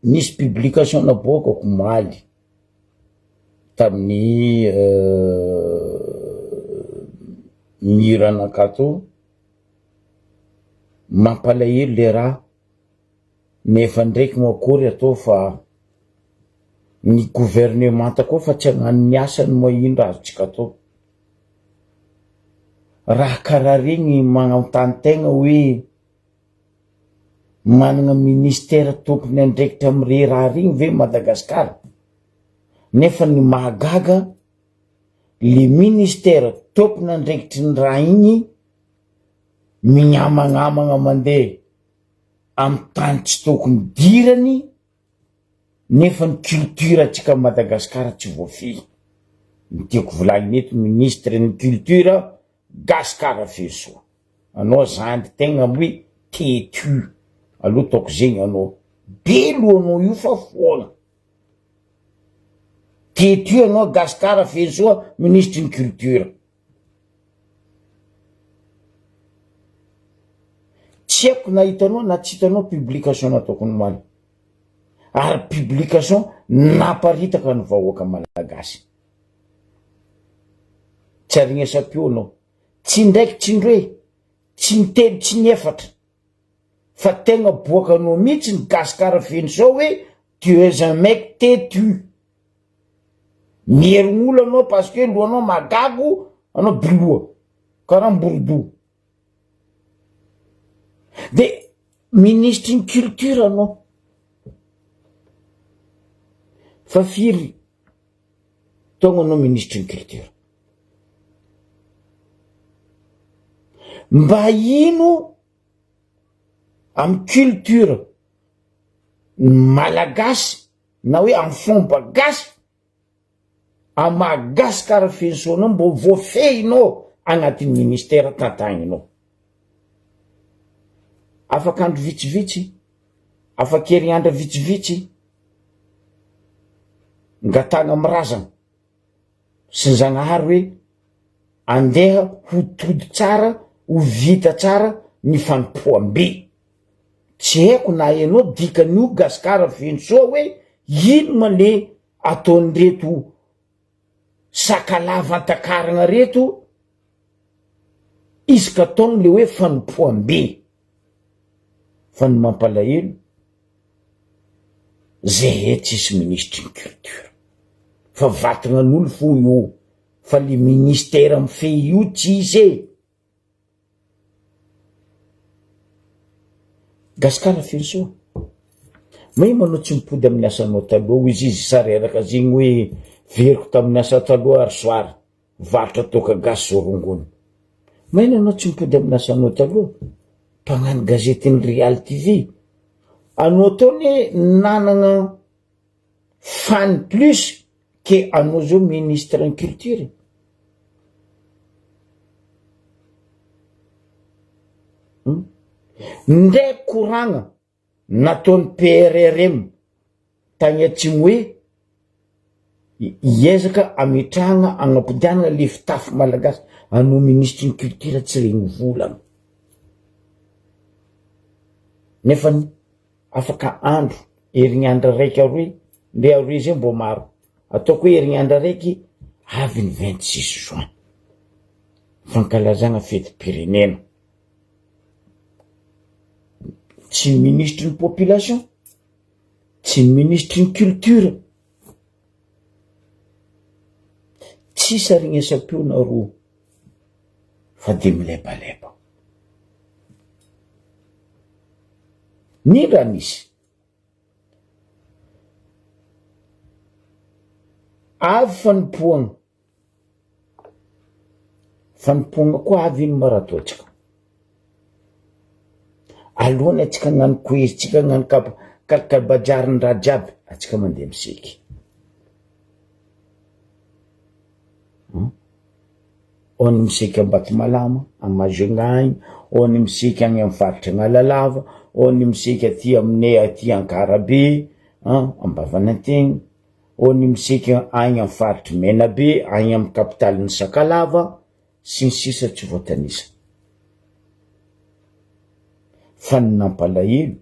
Nisy publication naboakako omaly tamin'ny Miranakato, mampalahelo le raha nefa ndraiky moa akory atao fa ny gouvernemanta koa fa tsy hagnano ny asany moa ino raha azontsika atao. Raha karaha regny magnontany tegna hoe Manana ministère tompony andraikitra amire raha regny ve Madagascar? Nefa ny mahagaga le ministère tompon'andraikitry ny raha igny mignamagnamagna mande amy tany tsy tokony idirany nefa ny culture atsika Madagascar tsy voafehy, ny tiako volagnina eto ministre ny culture Gascar Firisoa anao zandry tegna hoe tetu aloha ataoko zegny anao be lohanao io fa foana tetu anao Gascar Firisoa minisitry ny culture tsy haiko na hitanao na tsy hitanao publication nataoko omaly ary publication naparitaka ny vahoaka malagasy. Tsy arignasam-peo anao. Tsy indraiky tsy indroe, tsy intelo tsy inefatra, fa tegna boakanao mihitsy ny Gascar Fenosoa hoe tu es un mec tetu. Mierign' olo anao parce que lohanao magago, anao biloha, karaha mborodo. De minisitry ny culture anao. Fa firy taogno anao minisitry ny culture. Mba ino amy culture ny malagasy na hoe amy fomba gasy amy maha gasy kara fenosoa anao mbô voafehinao agnatin'ny ministera tantagninao. Afaka andro vitsivitsy, afaka herignandro vitsivitsy, ngatahana amy razana sy ny Zagnahary hoe andeha ho tody tsara ho vita tsara ny fanompoam-be. Tsy haiko na hainao dikan'io Gasikara Fenosoa hoe ino ma le ataon'ireto sakalava antakaragna reto isaka taogno le hoe fanompoam-be. Fa ny mampalahelo zehe tsisy minisitry ny culture fa vatagnan'olo fo io fa le ministera mifehy io tsisy e! Gasikara Fenosoa, maimo anao tsy mipody amin'ny asanao taloha hoy izy izy sareraka zegny hoe veriko tamin'ny asa taloha ary soara varotra toaka gasy zao rongony. Maino anao tsy mipody amin'ny asanao taloha mpagnano gazetin'ny Real TV. Anao tao anie nanagna fan plus que anao zao ministre ny culture. Hum. Ndray koragna nataon'ny PRRM tagny atsimo hoe hiezaka hametrahagna hagnapodianagna le fitafy malagasy, anao minisitry ny culture tsy regny volagna, nefany afaka andro herignandro araiky aroe ndre aroe zay mbô maro, ataoko hoe herignandro araiky avy ny 26 juin, fankalazagna fetim-pirenena. Tsy ny minisitry ny population, tsy ny minisitry ny culture, tsisy arignasam-peo nareo fa de milebaleba. N'ino raha nisy? Avy fanompoagna. Fanompoagna koa avy ino ma raha ataontsika? Alohany antsika hagnano koezintsika hagnano kab- kalikabajarin'ny raha jiaby, antsika mandeha miseky. An, ao ny miseky Ambatomalama, any Majunga agny, ao ny miseky agny amy faritry Analalava, ao ny miseky aty aminay aty Ankarabe, an Ambavanantegna. Ao ny miseky agny am faritry Menabe, agny am kapitalin'i Sakalava, sy ny sisa tsy voatanisa. Fa ny nampalahelo,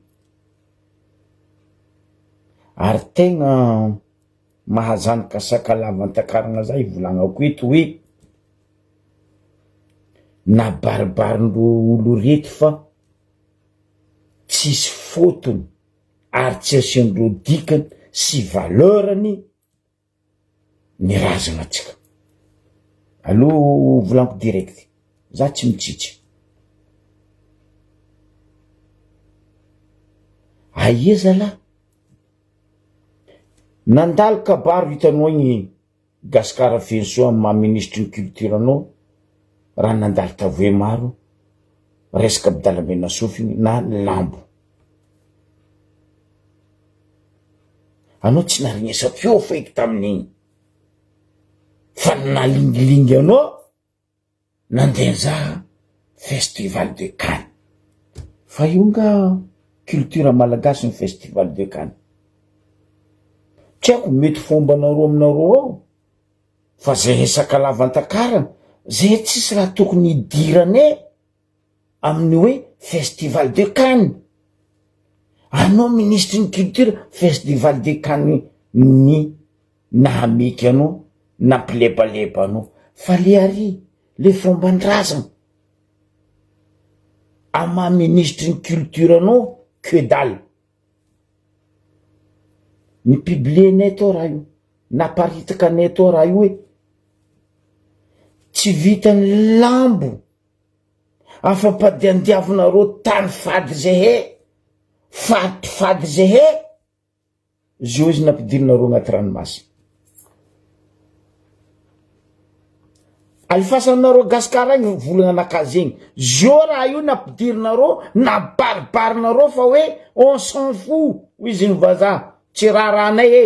Ary tegna mahazanaka sakalava antakarana za ivolagnako eto hoe nabaribarin'ireo olo reto fa tsisy fotony ary tsy asiandreo dikany sy valeur-ny ny razana antsika. Aleo volaniko direct, za tsy mitsitsy. Aia zalah? Nandalo kabaro hitanao igny Gasikara Fenosoa amin'ny maha minisitry ny culture anao raha nandalo tavoe maro resaka Abdala Sofiny na lambo. Anao tsy naharegnesa-peo feky tamin'igny fa nalingilingy anao nandeha nizaha festival de Cannes fa io nga culture malagasy ny festival de Cannes tsy haiko mety fombanareo aminareo ao fa zay resaka lavan-takarana zay tsisy raha tokony hidirane amin'ny hoe festival de Cannes anao minisitry ny culture festival de Cannes ny nahameky anao nampilebaleba anao fa le ary le fomban-drazana ama minisitry ny culture anao que dalle ny publier-nay tao raha io naparitaka anay tao raha io hoe tsy vitan'ny lambo afa-padiandiavinareo tany fady zehe, faritry fady zehe, zio izy nampidirinareo agnaty ranomasina. Alefasanareo Gasikara agny volagna anakahy zegny, zio raha io nampidirinareo, nabaribarinareo fa hoe on s'en fout hoy izy ny vazaha, tsy raharahanay e.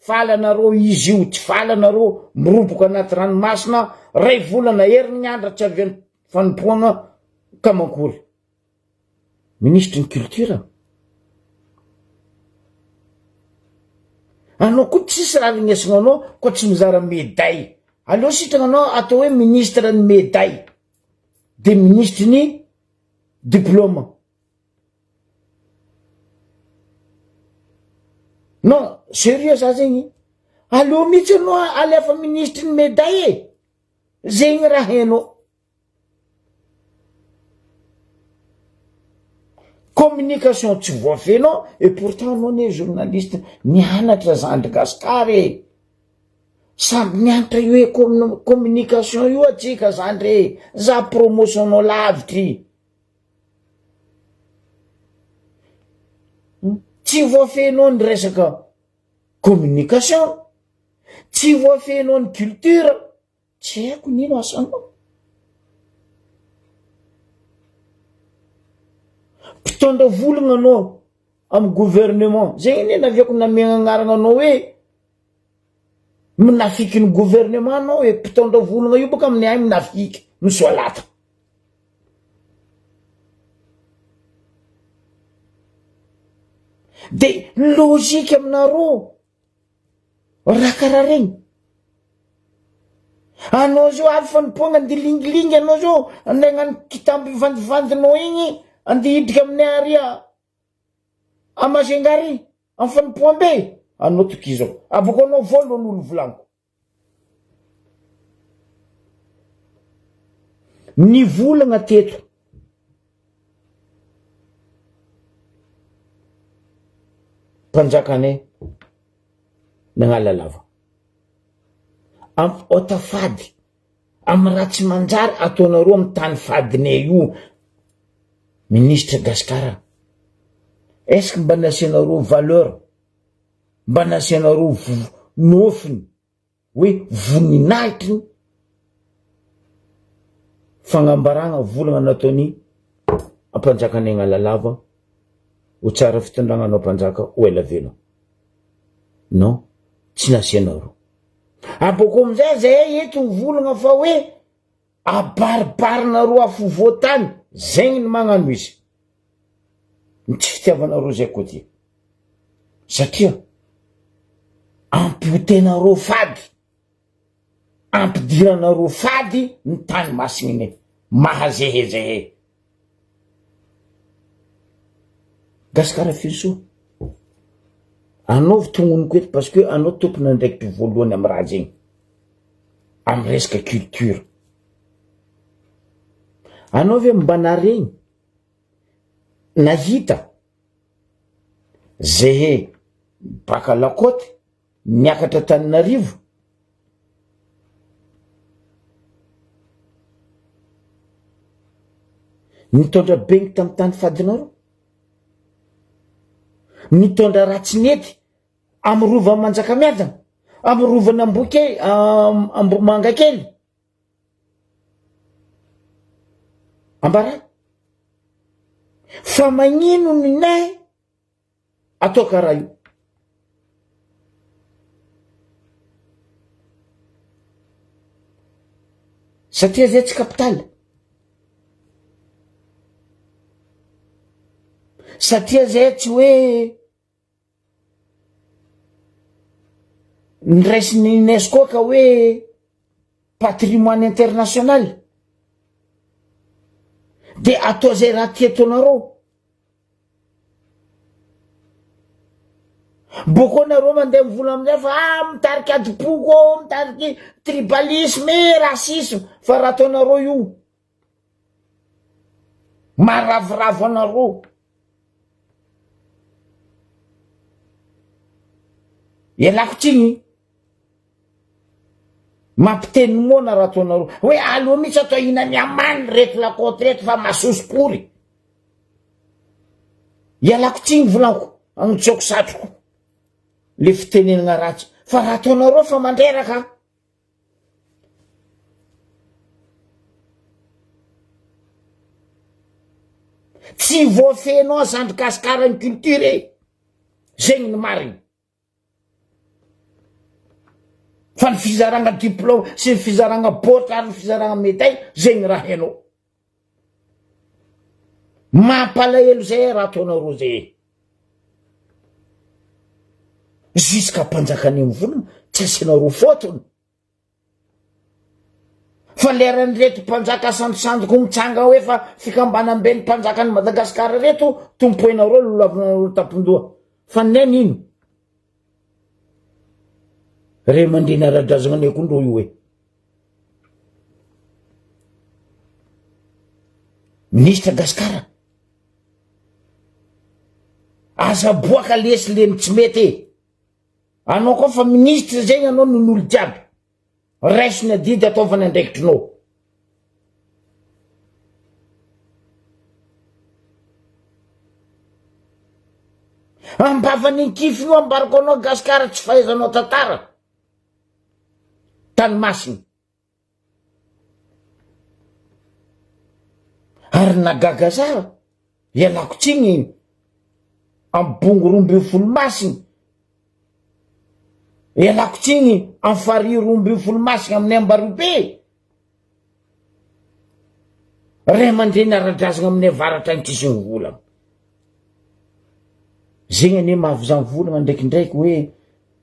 Faly anareo izy io tsy faly anareo miroboka anaty ranomasina ray volana heriny andra tsy avy any fanompoagna ka mankory minisitry ny culture anao koa tsisy raha regnesina anao koa tsy mizara medaille aleo sitrana anao atao hoe ministre ny medaille de minisitry ny diplôme Non, sérieux za zegny, aleo mihitsy anao alefa minisitry ny medaille e, zegny raha hainao. Communication tsy voafehinao et pourtant anao anie journaliste nianatra zandry gasikara e, samby nianatra io e communication io atsika zandry e, za promotion-nao lavitry. Tsy voafehinao ny resaka communication, tsy voafehinao ny culture, tsy haiko n'ino asanao. Mpitondra volagna anao amy gouvernement, zay anie naviako namegna agnarana anao hoe minafiky ny gouvernement anao e, mpitondra volagna io bôka aminay agny minafiky, misoalata. De logique aminareo raha karaha regny. Anao zao avy fanompoagna andeha lingilingy anao zao andeha hagnano kitambo ivandivandinao igny andeha hidriky aminay ary a Majunga ary amy fanompoambe anao tokizako abôkeo anao voalohany olo volagniko. Nivolagna teto. Mpanjakanay nagnala lava. Am ota fady, am raha tsy manjary ataonareo am tany fadinay io. Ministre Gasikara, est ce que mba nasianareo valeur, mba nasianareo nofiny? hoe voninahitry ny fagnambaragna volagna nataony ampanjakany Agnalalava ho tsara fitondragna anao mpanjaka ho ela velogno non tsy nasianareo abôko amizay zahay eto mivolagna fa hoe abaribarinareo afovoantany zegny ny magnano izy ny tsy fitiavanareo zay koa ty satria ampihotenareo fady ampidiranareo fady ny tany masigny mahazehezehe gasikara fisoa. Anaovy tognoniko eto parce que anao tompon'andraikitry voalohany amy raha zegny, amy resaka culture. Anao ve mba naregny, nahita zehe baka la côte niakatra Antananarivo? Nitondra bengy tamy tany fadinareo? Nitondra raha tsy nety amy rova Manjakamiadana, amy rovan'Ambohikely, Ambohimangakely? Ambarà fa magnino ny nay atao karaha io? Satria zay tsy kapitaly. Satria zay tsy hoe niraisin'ny UNESCO ka hoe patrimoine international de atao zay raha tia ataonareo. Boko nareo mandeha mivola amizay fa ah mitariky adim-poko ao, mitariky tribalisme, racisme, fa raha ataonareo io Maharavoravo anareo. Ialako tsiny. Mampiteny moana raha ataonareo. Hoe aleo mihitsy atao hinany amany reto lakoty reto fa masosopory. Ialako tsiny volaniko, agnotsoko satroko. Le fitenenana ratsy. Fa raha ataonareo fa mandreraka. Tsy voafehinao zandry gasikara ny culture e! Zegny ny marigny. Fa ny fizaragna diplôme sy ny fizaragna baoritra ary ny fizaragna médaille zegny raha hainao. Mampalahelo zay raha ataonareo zay e. Jusqu'à mpanjakan'ny mivolagna tsy asianareo fôtony. Fa leran'ireto mpanjaka sandosandoko mitsanga hoe fa fikambanamben'ny mpanjakan'i Madagasikara reto tompoinareo lolavinareo tampon-doha. Fa neny ino? Ray aman-dreny ara-drazana anay koa ndrô io e. Minisitra Gasikara, aza aboaka lesy le ny tsy mety e. Anao koa fa minisitra zegny anao noho ny olo jiaby. Raiso ny adidy ataova ny andraikitrinao. Ambavan'ny ankify io ambarako anao Gasikara tsy fahaizanao tantara. Tany masina. Ary nagaga za, ialako tsiny am bongo 12 masina, ialako tsiny am farihy 12 masina amin'ny Ambarobe, ray aman-dreny ara-drazana amin'ny avaratra any tsisy mivolagna. Zegny anie mahavy za mivolagna ndraikindraiky hoe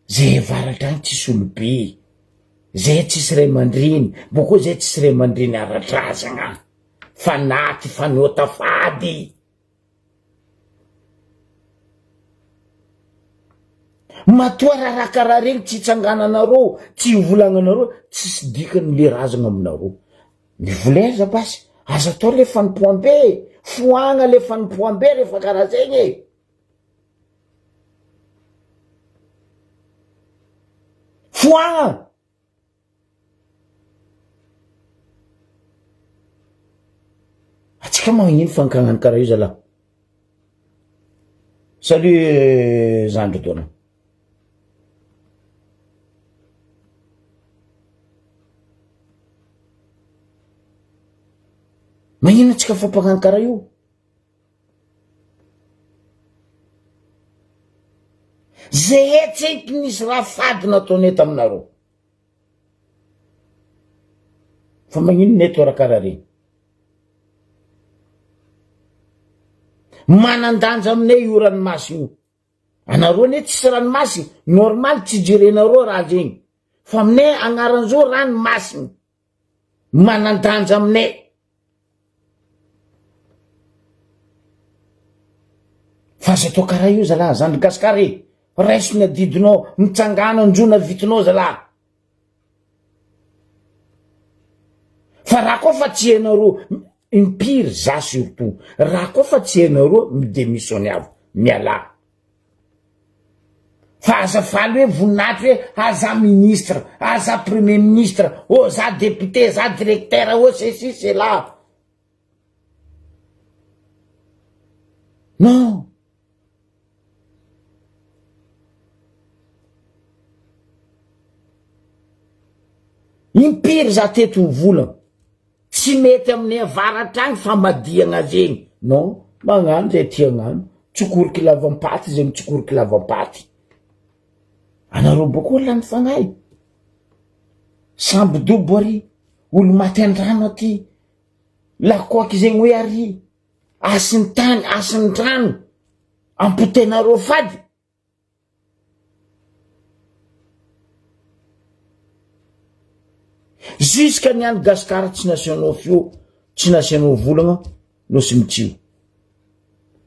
zay avaratra any tsisy olobe. Zay tsisy ray aman-dreny, boko zay tsisy ray aman-dreny ara-drazagna, fanaty, fanota fady. Matoa raharaha karaha regny tsy itsangananareo, tsy ivolagnanareo, tsisy dikany le razagna aminareo. Mivoleza basy, aza atao le fanompoam-be e, foagna le fanompoam-be rehefa karaha zegny e. Foagna! Atsika magnino fankagnano karaha io zalahy? Salut zandry Dona. Magnino atsika fampagnano karaha io? Zehe tsenky nisy raha fady nataonay taminareo. Fa magnino neto raha karaha regny? Manan-danja aminay io ranomasina io. Anareo anie tsisy ranomasina, normal tsy jerenareo raha zegny. Fa aminay agnaran'zao ranomasina. Manan-danja aminay. Fa aza atao karaha io zalahy zandry gasikara e. Raiso ny adidinao, mitsangàna anjona vitinao zalahy. Fa raha koa fa tsy hainareo, impiry za surtout, raha koa fa tsy hainareo mi-demissionne avy, mialà. Fa aza faly hoe voninahitra hoe ah za ministre, ah za premier ministre, oh za député, za directeur, oh ceci cela. Non. Impiry za teto mivolagna, tsy mety aminay avaratra agny famadihagna zegny, non, magnano zay tia hagnano, tsokoriky lavam-paty zay mitsokoriky lavam-paty, anareo bôko lany fagnahy, sambo dobo ary, olo maty an-drano aty, lakoaky zegny hoe ary, hasin-tany, hasin-drano, ampotenareo fady. Jusqu'à ny any Gasikara tsy nasianao feo, tsy nasianao volagna, Nosy Mitsio.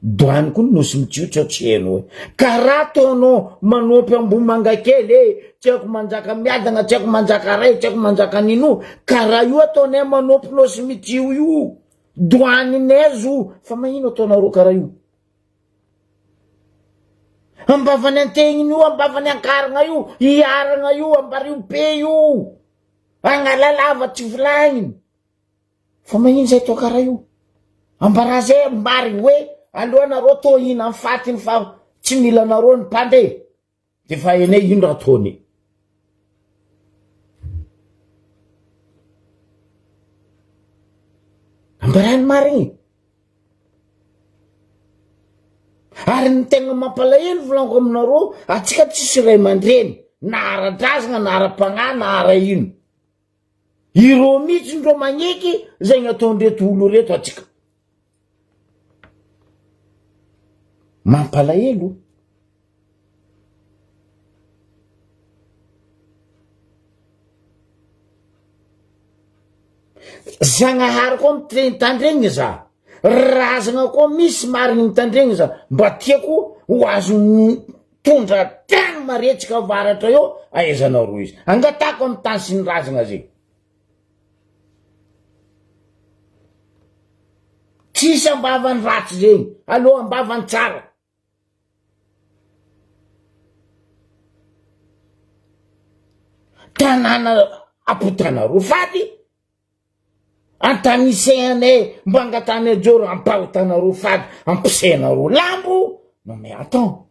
Douane koa Nosy Mitsio tsy ao tsy hainao e. Karaha ataonao manompy Ambohimangakely e, tsy haiko Manjakamiadagna, tsy haiko Manjakaray, tsy haiko Manjakanino, karaha io ataonay manompy Nosy Mitsio io. Douane-nay zo, fa magnino ataonareo karaha io? Ambavany antegniny io, ambavany ankaragna io, iharagna io, ambario be io. Agnalalava tsy volagniny. Fa magnino zay atao karaha io? Ambarà zay marigny hoe aleo anareo tô hihinan'ny fatiny fa tsy mila anareo ny mpandeha. De fa hainay ino raha ataony. Ambarà ny marigny. Ary ny tegna mampalahelo volaniko aminareo, atsika tsisy ray aman-dreny, na ara-drazagna na ara-pagnahy na ara-ino. Ireo mihitsy ndreo magneky zegny ataondreto olo reto atsika. Mampalahelo. Zagnahary koa mitandregny za, razagna koa misy marigny mitandregny za, mba tiako ho azon'ny mpitondra tany maretsika avaratra eo ahaizanareo izy, angatako amy tany sy ny razagna zegny. Tsisy ambavany ratsy zegny, aleo ambavany tsara. Tanàna ampotanareo fady, antanisehanay mba angatahanay joro ampahotanareo fady, ampisehanareo lambo, non mais attends.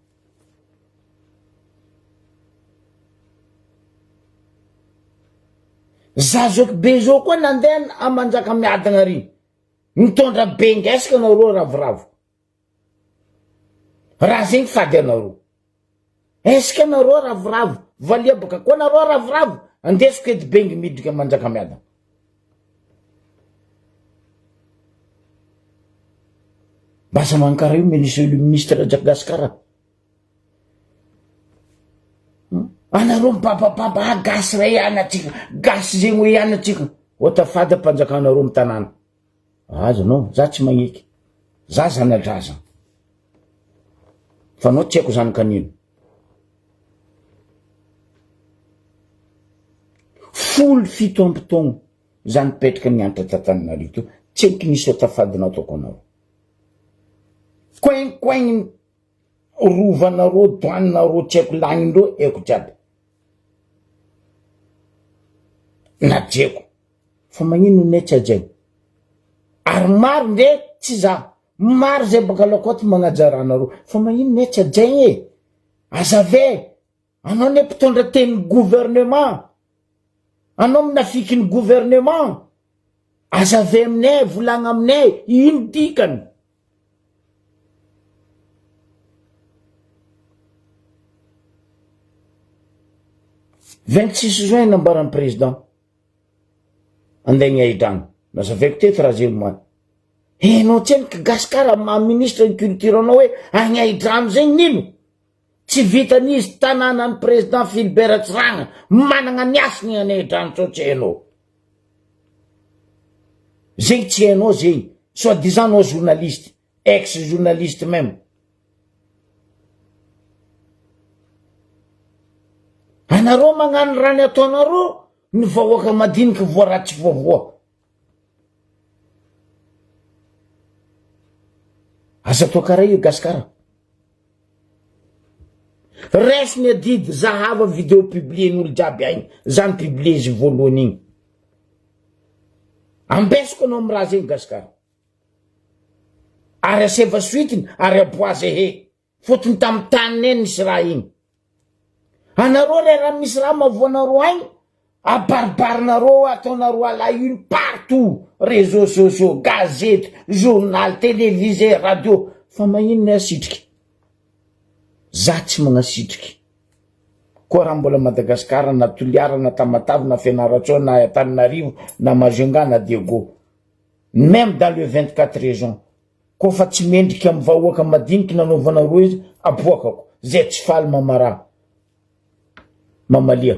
Za zoky be zao koa nandeha a Manjakamiadana ary, nitondra bengesika nareo ravoravo. Raha zegny fady anareo. Est ce que anareo ravoravo valia baka koa anareo ravoravo andesiko edy bengy midriky am Manjakamiadana. Mba aza mankara io monsieur le ministre Gasikara. Anareo mibabababa ah gasy ray ihany atsika, gasy zegny hoe ihany atsika. Ota fady ampanjakanareo am tanàna. Aza anao, za tsy magneky. Za zana-drazana. Fa anao tsy haiko zanakan'ino. 17 taogno za nipetraka nianatra t'Antananarivo teo, tsy haiko nisy ota fady nataoko anareo. Coin coin rovanareo, douane-nareo tsy haiko lanin'ireo haiko jiaby. Najeko. Fa magnino ne tsy hajaina? Ary maro ndre tsy za, maro zay baka lakaoty magnaja raha nareo, fa magnino ne tsy hajaigna e? Aza ave, anao ne mpitondra tenin'ny gouvernement, anao minafiky ny gouvernement, aza ave aminay, volagna aminay, ino dikany? 26 juin nambaran'ny président. Andeha ny ahidrano. Nazavaiko teto raha zay omaly. Enao tseniky Gasikara amin'ny maha ministre ny culture anao hoe agny ahidrano zegny nino? Tsy vitan'izy tanànan'ny président Philbert Ratsiragna managna ny hasiny any ahidrano tsao tsy hainao. Zegny tsy hainao zegny. Soit disant anao journaliste, ex journaliste même. Anareo magnano raha ny ataonareo ny vahoaka madiniky voa raha tsy voavoa. Aza atao karaha io Gasikara. Raiso ny adidy zahava video publier-n'olo jiaby agny, za ni-publier izy voalohany igny. Ambesiko anao amy raha zegny Gasikara. Ary aseva suite-ny ary aboazy ehe. Fotony tamy taninay nisy raha igny. Anareo re raha misy raha mahavoanareo agny, abaribarinareo ataonareo à la une partout, réseaux sociaux, gazety, journal, télévisé, radio, fa magnino ne asitriky? Za tsy magnasitriky. Koa raha mbola Madagascar na Toliara na Tamatave na Fianarantsoa na Antananarivo na Majunga na Diego, même dans le 24 régions, Koa fa tsy mendrika am vahoaka madiniky nanaovanareo izy aboakako zay tsy faly mamaraha mamalia.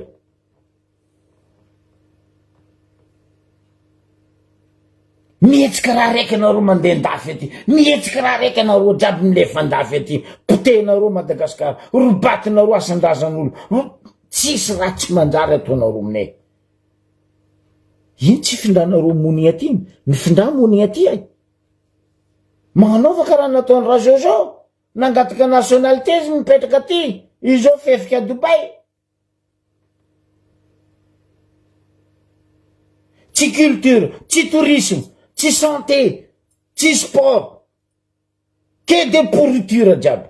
Mihetsika raha raiky anareo mandeha andafy aty, mihetsika raha raiky anareo jiaby milefa andafy aty, potehinareo Madagascar, robatinareo asandrazan'olo, tsisy raha tsy manjary ataonareo aminay. Ino tsy findranareo monigny aty, mifindra monigny aty ay. Manaova karaha nataon'i Rajojo, nangataka nationalité izy mipetraka aty, izao fefika Dubaï. Tsy culture, tsy tourisme, tsy santé, tsy sport, que des pourritures jiaby.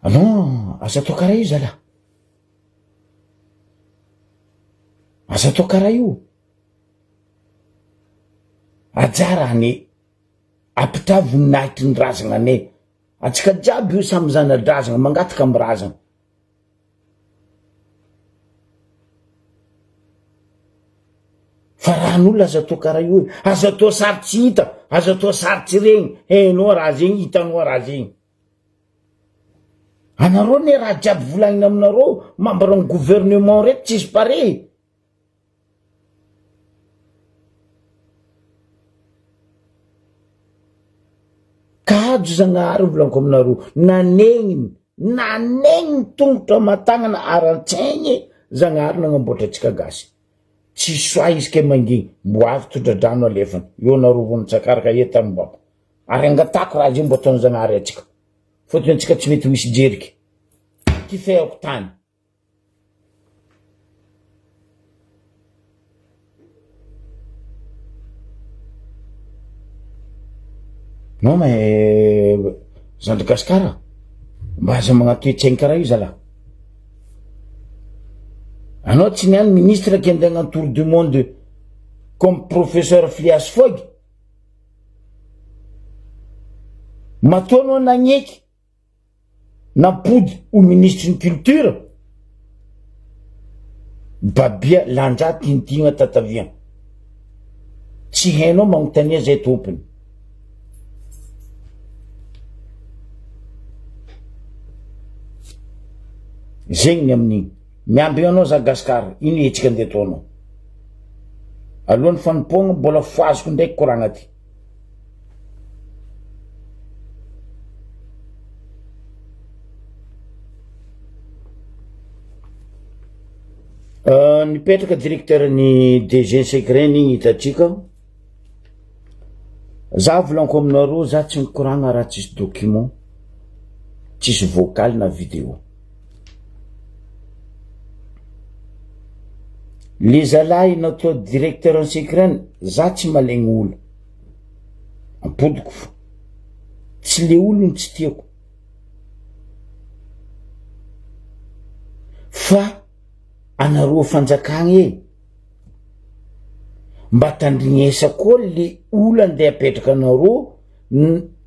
Non, aza atao karaha io zalahy. Aza atao karaha io. Ajara ane, ampità voninahitry ny razagna ane. Antsika jiaby io samy zana-drazagna, mangataka amy razagna. Fa raha an'olona aza atao karaha io e, aza atao sary tsy hita, aza atao sary tsy regny, hainao raha zegny, hitanao raha zegny. Anareo ne raha jiaby volagnina aminareo membre ny gouvernement reto tsisy pare. Kajo Zagnahary volaniko aminareo, nanegniny, nanegniny tongotra aman-tagnana ary an-tsaigny Zagnahary nagnamboatra antsika gasy. Tsy soa izy ke mangigny, mbo avy tondra-drano alefany, eo nareo vao mitsakaraka eto tanimbako. Ary angatako raha zay mbo ataon'i Zagnahary antsika. Fôtony antsika tsy mety misy jeriky. Kifehako tany. Non mais zandry gasikara mba aza magnano toe-tsaigny karaha io zalahy. Anao tsy niany ministre ke andeha hagnano tour du monde comme professeur Flias Fogg. Matoa anao nagneky nampody ho minisitry ny culture, Babia Lanja Tintigna Tatavia. Tsy hainao magnontania zay tompony. Zegny ny amin'igny. Miambigna anao za Gasikara, ino hetsika andeha ataonao? Alohan'ny fanompoagna mbola fohaziko ndraiky koragna ty. Euh, nipetraka directeur ny DG secret igny hitantsika. Za volaniko aminareo, za tsy mikoragna raha tsisy document, tsisy vocal na vidéo. Le zalahy natao directeur ny secret, za tsy malegny olo, ampodiko fo, tsy le olo no tsy tiako, fa anareo fanjakagna e, mba tandrignesa koa le olo andeha apetraka anareo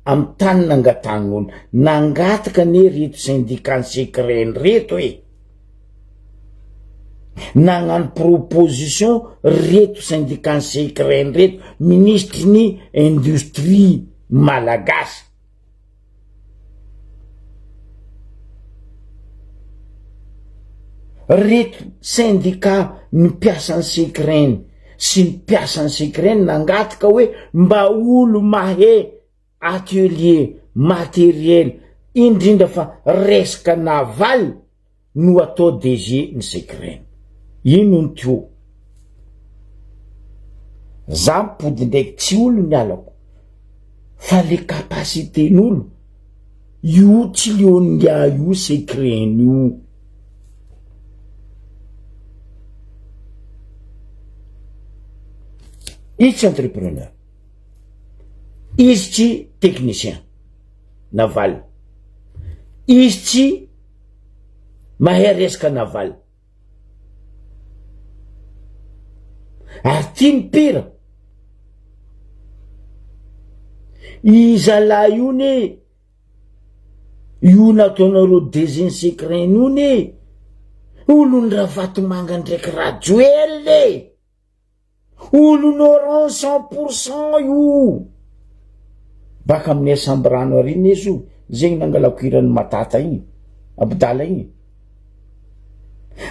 amy tany nangatahan'olo, nangataka anie reto syndicat ny secret reto e. Nagnano proposition reto syndicat secret reto minisitry ny industrie malagasy. Reto syndicat ny mpiasan'ny secret sy ny mpiasan'ny secret nangataka hoe mba olo mahe. atelier, matériel, indrindra fa resaka naval no atao DG ny Secren. Ino ny tuyau? Za mipody ndraiky tsy olo ny alako fa le capacité n'olo io tsy leon'ingahy io Secren io. Izy tsy entrepreneur, izy tsy technicien naval, izy tsy mahay resaka naval. Ary ty ny pire, i zalahy io ne, io nataonareo DG secret io ne, olon'i Ravatomanga ndraiky Rajoelina e! Olon'Orange 100% io! Baka amin'ny Sambirano ary iny izy io, zegny nangalako hiran'i Matata igny, Abdala igny.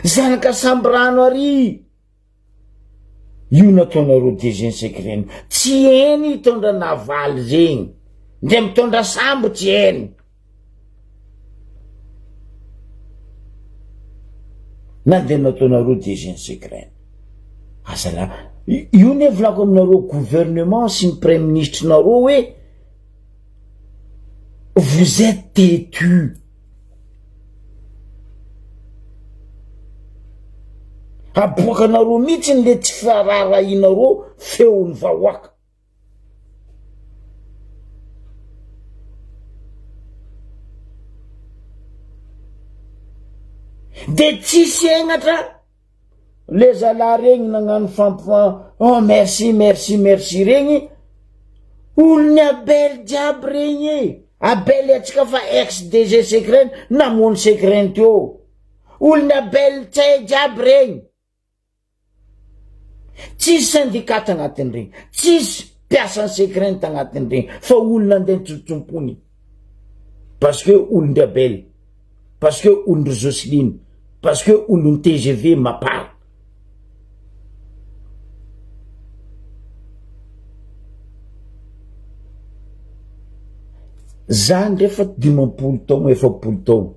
Zanaka Sambirano ary io nataonareo DG secret tsy hainy hitondra navaly zegny, ndre mitondra sambo tsy hainy. Na de nataonareo DG secret. Azala, io ne volako aminareo gouvernement sy ny praiministre nareo hoe vous êtes têtu. Aboakanareo mihitsy le tsy firaharahianareo feon'ny vahoaka. De tsisy hegnatra le zalahy regny nagnano fampi- oh merci merci merci regny, olon'i Abel jiaby regny e, Abel atsika fa ex DG secret namono secret teo, olon'i Abel Tsay jiaby regny. Tsisy syndicat tagnatin'regny, tsisy mpiasan'ny secret tagnatin'regny fa olo nandeha nitsotsompony parce que olon-dry Abel, parce que olon-dry Jocelyne, parce que olon'ny TGV Mapar. Za ndray fa 50 taogno 40 taogno.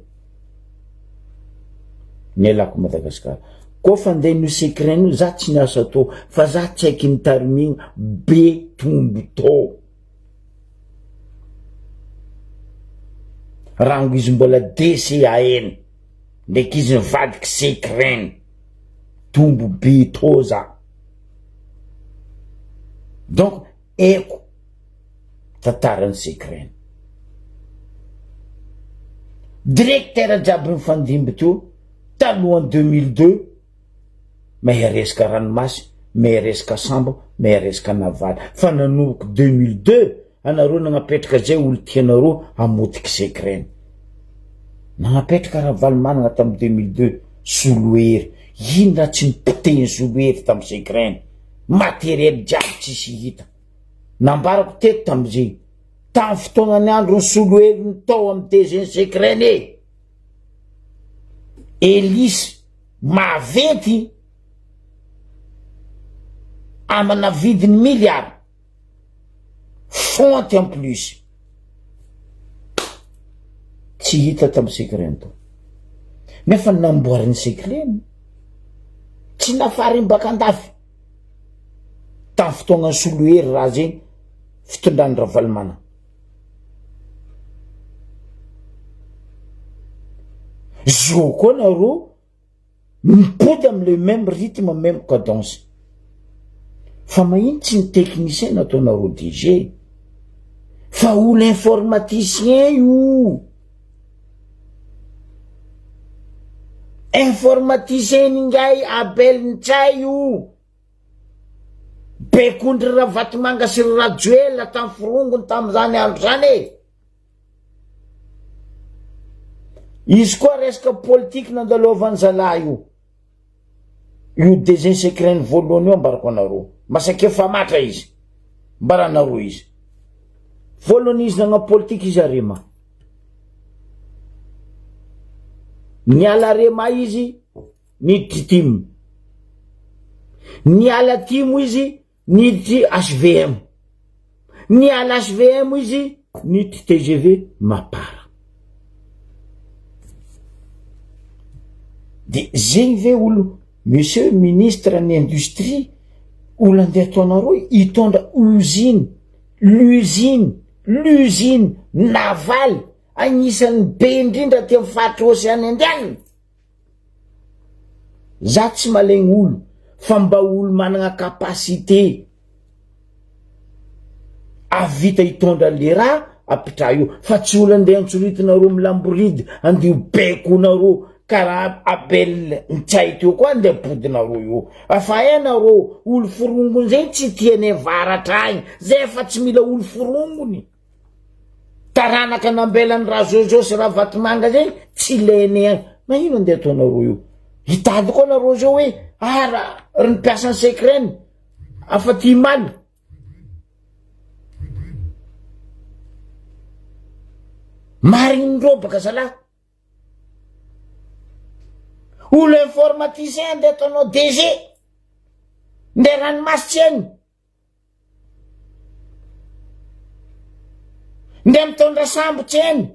Nialako Madagascar. Koa fa ndeha no secret io za tsy niasa tô fa za tsy haiky nitarimigna be tombo tô. Rango izy mbola DCAN ndraiky izy nivadiky secret tombo be tô za. Donc haiko tantaran'ny secret. Directeur jiaby nifandimby teo talohan'ny 2002 mahay resaka ranomasy, mahay resaka sambo, mahay resaka navaly fa nanomboka 2002 anareo nagnapetraka zay olo tianareo hamotiky secret. Nagnapetraka Ravalomanana tamin'ny 2002 Solohery, ino raha tsy nipotehiny Solohery tamin'ny secret, matériel jiaby tsisy hita. Nambarako teto tamizegny, tamy fotoagnany andro ny soloheriny tao amy DG secret e! Elisy maventy amana vidiny milliard, fonte en plus, tsy hita tamy secret tao, nefa namboariny secret, tsy nafariny baka andafy. Tamin'ny fotoagnan'i Solohery raha zegny fitondran'i Ravalomanana. Zo koa nareo mipody am le même rythme même cadence. Fa magnino tsy ny technicien nataonareo DG? Fa olo informaticien io. Informaticien ingahy Abel Ntsay io. Bekondry Ravatomanga sy ry Rajoelina tamin'ny forongony tamin'izany andro izany e. Izy koa resaka politique nandalovan'ny zalahy io. Io DG secret-ny voalohany io ambarako anareo. Masake famatra izy. Mbaranareo izy. Voalohany izy nagnao politique izy arema. Niala arema izy niditry tim. Niala tim izy niditry HVM. Niala HVM izy. Ny tgv mapar. De zegny ve olo monsieur ministre ny industrie olo andeha ataonareo hitondra usine l'usine l'usine navale agnisan'ny be indrindra aty am faritry ocean indiana? Za tsy malegny olo fa mba olo managna capacité ahavita hitondra le raha apitraha io fa tsy olo andeha antsoritinareo milamboridy andeha ho baikonareo karaha Abel Ntsay teo koa andeha ampodinareo io fa hainareo olo forongony zay tsy tianay avaratra agny zay fa tsy mila olo forongony. Taranaka nambelan'i Razozo sy Ravatomanga zay tsy ilainay agny. Magnino andeha ataonareo io? Hitady koa nareo zao hoe ah ra ry mpiasan'ny secren afa ty mal. Marigny ndrô baka zalahy. Olo informaticien andeha ataonao DG. Ndeha ranomasy tsy hainy. Ndeha mitondra sambo tsy hainy.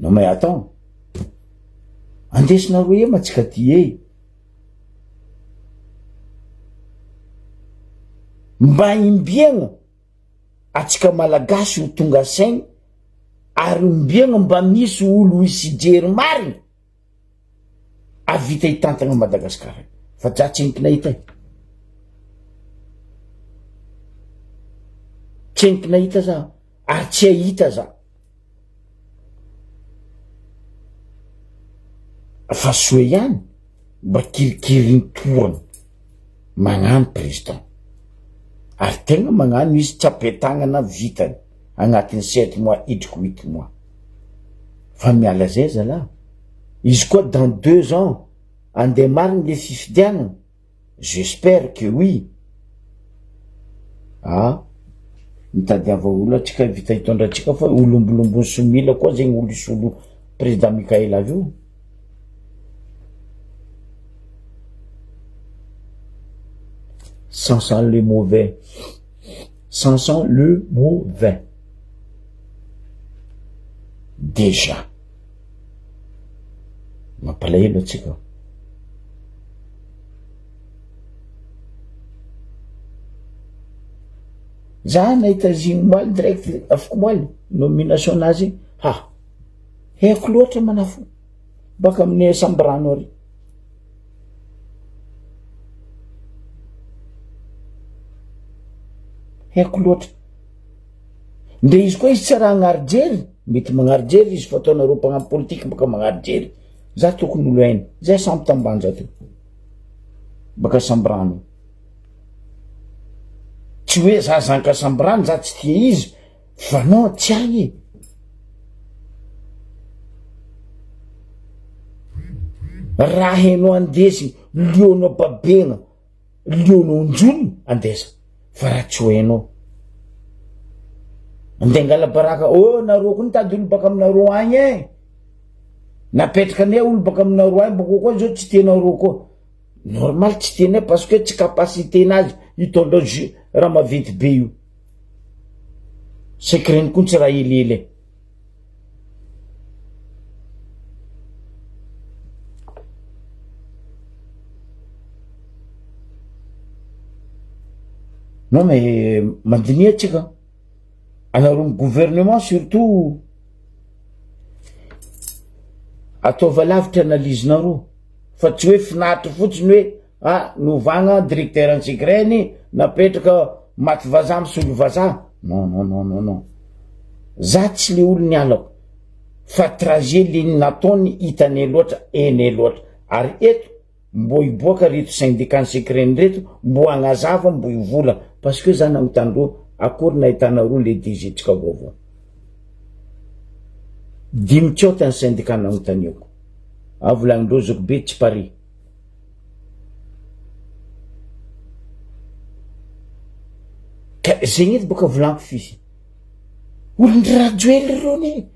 Non mais attends. Andesinareo ema tsika ty e. Mba imbiagna atsika malagasy ho tonga saigny ary ombiagna mba misy olo hisy hijery marigny. Avita hitantana Madagascar fa ja tsy entina hita e. Tsy entina hita za ary tsy ahita za. Fa soa ihany mba kirikirin-torana magnano président. Ary tegna magnano izy tsy apetagnana vitany agnatin'ny sept mois idriko huit mois. Fa miala zay zalah. Izy koa dans deux ans andeha marigny le fifidianana? J'espère que oui. Ah, mitadiava olo atsika vita hitondra antsika fa olombolombony somila koa zegny olo hisolo président Mickaël avy eo. Ça sent le mauvais. Ça sent le mauvais. Déjà. Mampalahelo antsika. Za nahita azy igny omaly direct afaka omaly nomination nazy ha haiko loatra manafo baka amin'ny sambrano ary. Haiko loatra. Ndre izy koa izy tsy raha agnary jery, mety magnary jery izy fa ataonareo mpagnano politique baka magnary jery. Za tokony olo hainy, zay samby tambanja teo. Baka sambrano. Tsy hoe za zanka sambrano za tsy tia izy fa non tsy agny e. Raha hainao andesigny, lionao babena. Lionao onjonina andesa fa raha tsy ho hainao andeha angala baraka oh nareo koa nitady olo baka aminareo agny e napetraka anay olo baka aminareo agny boko koa zao tsy tianareo koa normal tsy tianay parce que tsy capacité nazy hitondra jus raha maventy be io secret-ny koa tsy raha helihely e. Non mais mandiniha tsika, anareo ny gouvernement surtout ataova lavitra analyse nareo fa tsy hoe finaritra fotsiny hoe ah novagna directeur ny secret-ny napetraka maty vazaha misolo vazaha, non non non non non, za tsy le olo nialako fa trajet le nataony hitanay loatra hainay loatra ary eto Mbô hiboaka reto syndicat ny secret reto mbô hagnazava mbô hivola parce que za nagnotany reo akory nahitanareo le DG tsika vaovao dimy tsôta ny syndicat nagnotaniako ah volagnindreo zokibe tsy pare ka zegny edy bôka volaniko f'izy olon-dry Rajoely reo ne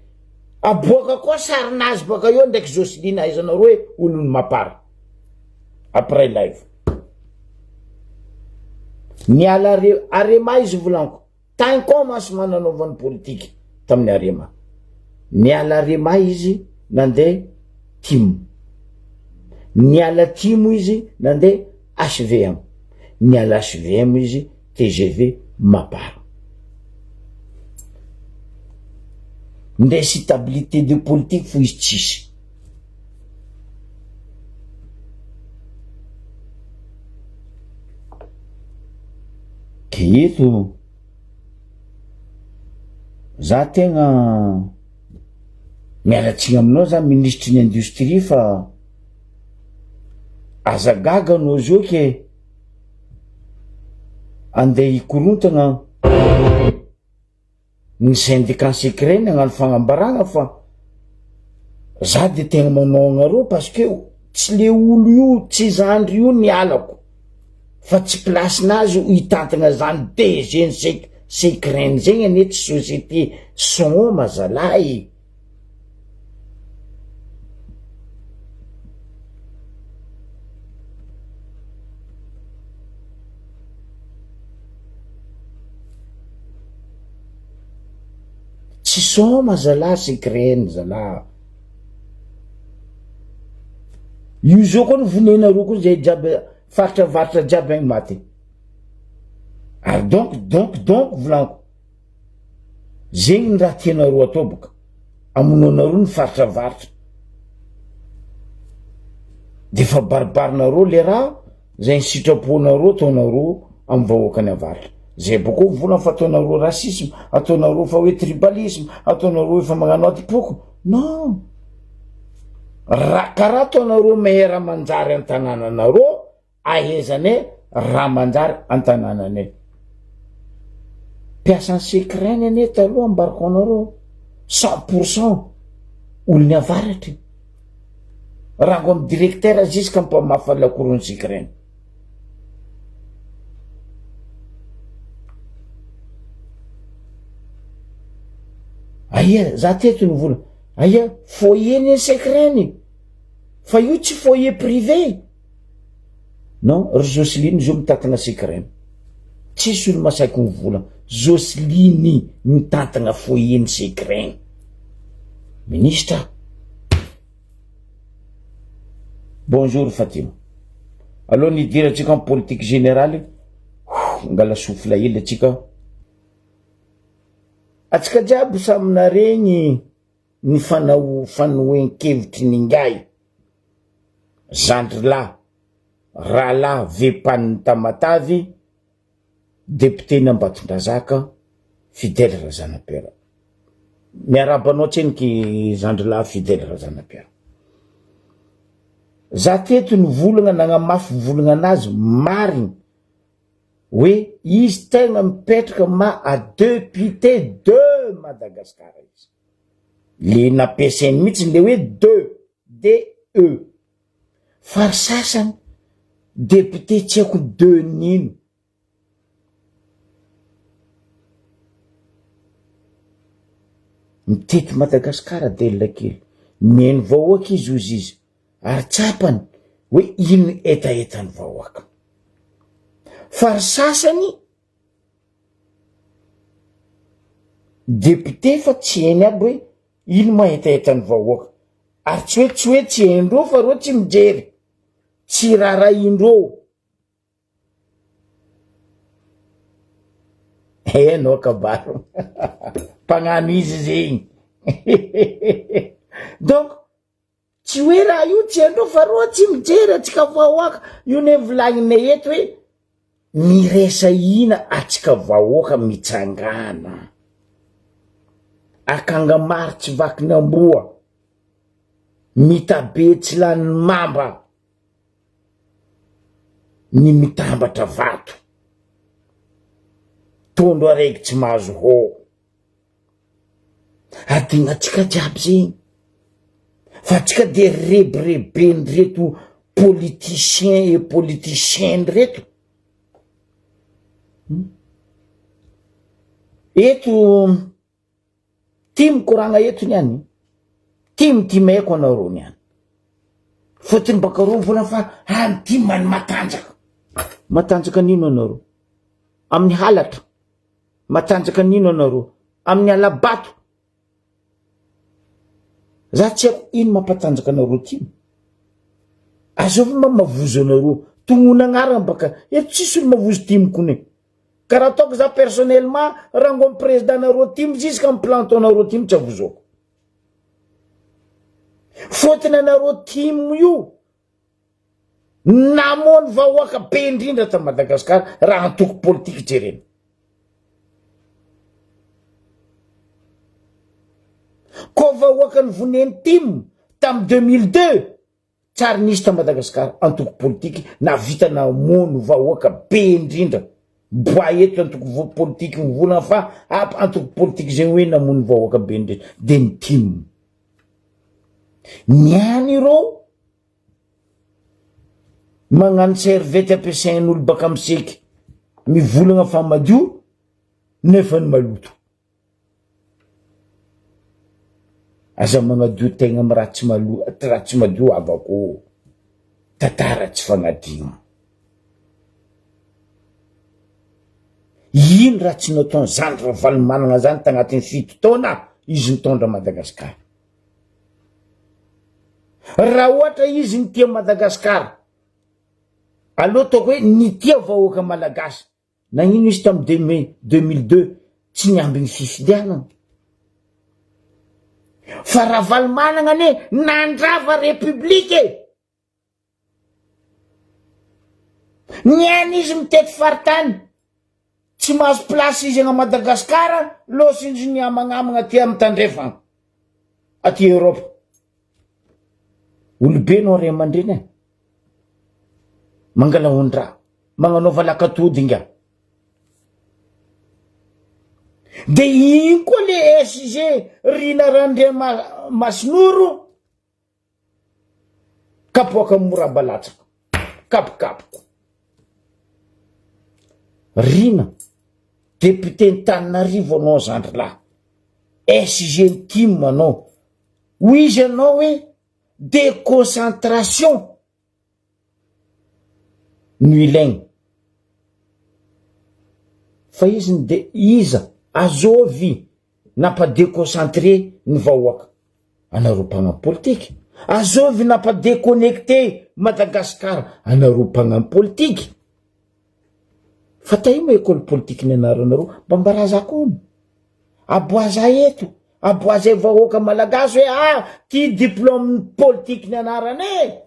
Aboaka koa sarinazy baka eo ndraiky Jocelyne ahaizanareo hoe olon'ny mapar après live. Niala are Arema izy volaniko. Tagny commencement nanaovany politique tamin'ny Arema. Niala Arema izy nandeha Tim. Niala Tim izy nandeha HVM. Niala HVM izy tgv Mapar. Nde stabilité de politique fo izy tsisy. Ke eto za tegna miala tsiny aminao za minisitry ny industrie fa aza gaga anao zao ke andeha hikorontagna ny syndicat secret nagnano fagnambaragna fa za de tegna manao agnareo parce que tsy le olo io tsy zandry io ny alako fa tsy place-nazy hitantagna zany DG ny sec- secret zegny anie tsy société sôma zalahy. Tsy sôma zalah secret-ny zalah. Io zao koa ny vonenareo koa zay jiaby faritra avaratra jiaby agny maty. Ary donc donc donc volaniko, zegny ny raha tianareo atao boka, amonoanareo ny faritra avaratra. Defa baribarinareo le raha. Zay ny sitraponareo ataonareo am vahoakany avaratra. Zay boko mivolagna fa ataonareo racisme, ataonareo fa hoe tribalisme, ataonareo efa magnano adim-poko. Non! Raha karaha ataonareo maire manjary an-tanànanareo, ahezanay raha manjary an-tanànanay. Mpiasan'ny secret-ny anie taloha ambarako anareo, 100% olon'ny avaratra. Rango am directeur jusqu'à mpamafa lakoron'ny secret. Aia za teto ny vola. Aia foyer ny secret ny. Fa io tsy foyer privé. Non, ry Jocelyne zo mitantana secret. Tsisy olo masaky mivola. Jocelyne mitantana foyer ny secret. Ministra. Bonjour Fatima. Alohan'ny hidirantsika amin'ny politique générale, ngala souffle hely atsika. Atsika jiaby samy naregny ny fanao fanohen-kevitry ny ingahy zandrilahy rahalahy Vepan'ny Tamatavy Député-ny Ambatondrazaka Fidèle Razanapiera. Miarahaba anao tseniky zandrilahy Fidèle Razanapiera. Za teto nivolagna nagnamafy volagna anazy marigny hoe izy tegna mipetraka maha député de Madagascar izy. Le nampiasainy mihitsy le hoe de, DE. Fa ry sasany député tsy haiko de n'ino. Mitety Madagascar Del kely, mihaino vahoaka izy hozy izy ary tsapany hoe ino hetahetan'ny vahoaka. Fa ry sasany député fa tsy hainy aby hoe ino ma hetahetan'ny vahoaka ary tsy hoe tsy hoe tsy haindreo fa reo tsy mijery, tsy raharahiandreo. Enao kabaro mpagnano izy zegny donc tsy hoe raha io tsy haindreo fa reo tsy mijery atsika vahoaka io ne volagninay eto hoe miresa hina atsika vahoaka mitsangana akanga maro tsy vakin'amboa mitabe tsy lanin'ny mamba ny mitambatra vato. Tondro araiky tsy mahazo hô. Adinantsika jiaby zegny. Fa antsika de rebireben'ireto politiciens et politiciennes reto. Eto Tia mikoragna eto niany, tia mitimeko anareo niany. Fôtony baka reo mivolagna fa any tim any matanjaka. Matanjaka an'ino anareo? Amin'ny halatra. Matanjaka n'ino anareo? Amin'ny hala-bato. Za tsy haiko ino mampatanjaka anareo tim. Azovy mba mavozo anareo. Tognona agnarana baka eto tsisy olo mavozo tim kone. Ka raha ataoko za personnellement rango am président nareo tim jusqu'à am planton nareo tim tsy avozoko. Fotony anareo tim io Namono vahoaka be indrindra ta Madagascar raha antoko politika jerena. Ko vahoaka ny voneny tim tam 2002 tsary nisy ta Madagascar antoko politika navita namono vahoaka be indrindra. Boa eto antoko politika mivolagna fa ap antoko politika zegny hoe namono vahoaka be indrindra de ny tim. Ny any ireo Magnano serviette ampiasain'olo baka miseky mivolagna fa madio nefa ny maloto. Aza magnadio tegna amy raha tsy malo raha tsy madio havako ô. Tantara tsy fagnadigno. Ino raha tsy nataony zandry Ravalomanana zany tagnatin'ny fito taona izy nitondra Madagasikara. Raha ohatra izy nitia Madagascar, aleo ataoko hoe nitia vahoaka malagasy, nagnino izy tamy deux mai 2002 tsy niambigny fifidianana? Fa Ravalomanana anie nandrava république e! Ny any izy mitety faritany, tsy mahazo place izy agny Madagascar, lôsa izy miamagnamagna aty amy tandrefagna, aty Europe. Olobe nao ray aman-dreny e, mangala ondraha, magnanaova lakatody ingahy. De iny koa le SG Rina Randriamasinoro, Kapoaka moraba latsaka. Kapokapoka. Rina, député Antananarivo anao zandry lahy. SG ny tim anao. Hoy izy anao hoe déconcentration no ilaigna. Fa izy ny de iza azovy nampa-déconcentré ny vahoaka? Anareo mpagnano politika. Azovy nampa-déconnecté Madagascar anareo mpagnano politika. Fa taia moa école politique nianaranareo? Mba ambaraza koa hono. Aboaza eto, aboazay vahoaka malagasy hoe ah ty diplôme politique nianarana e.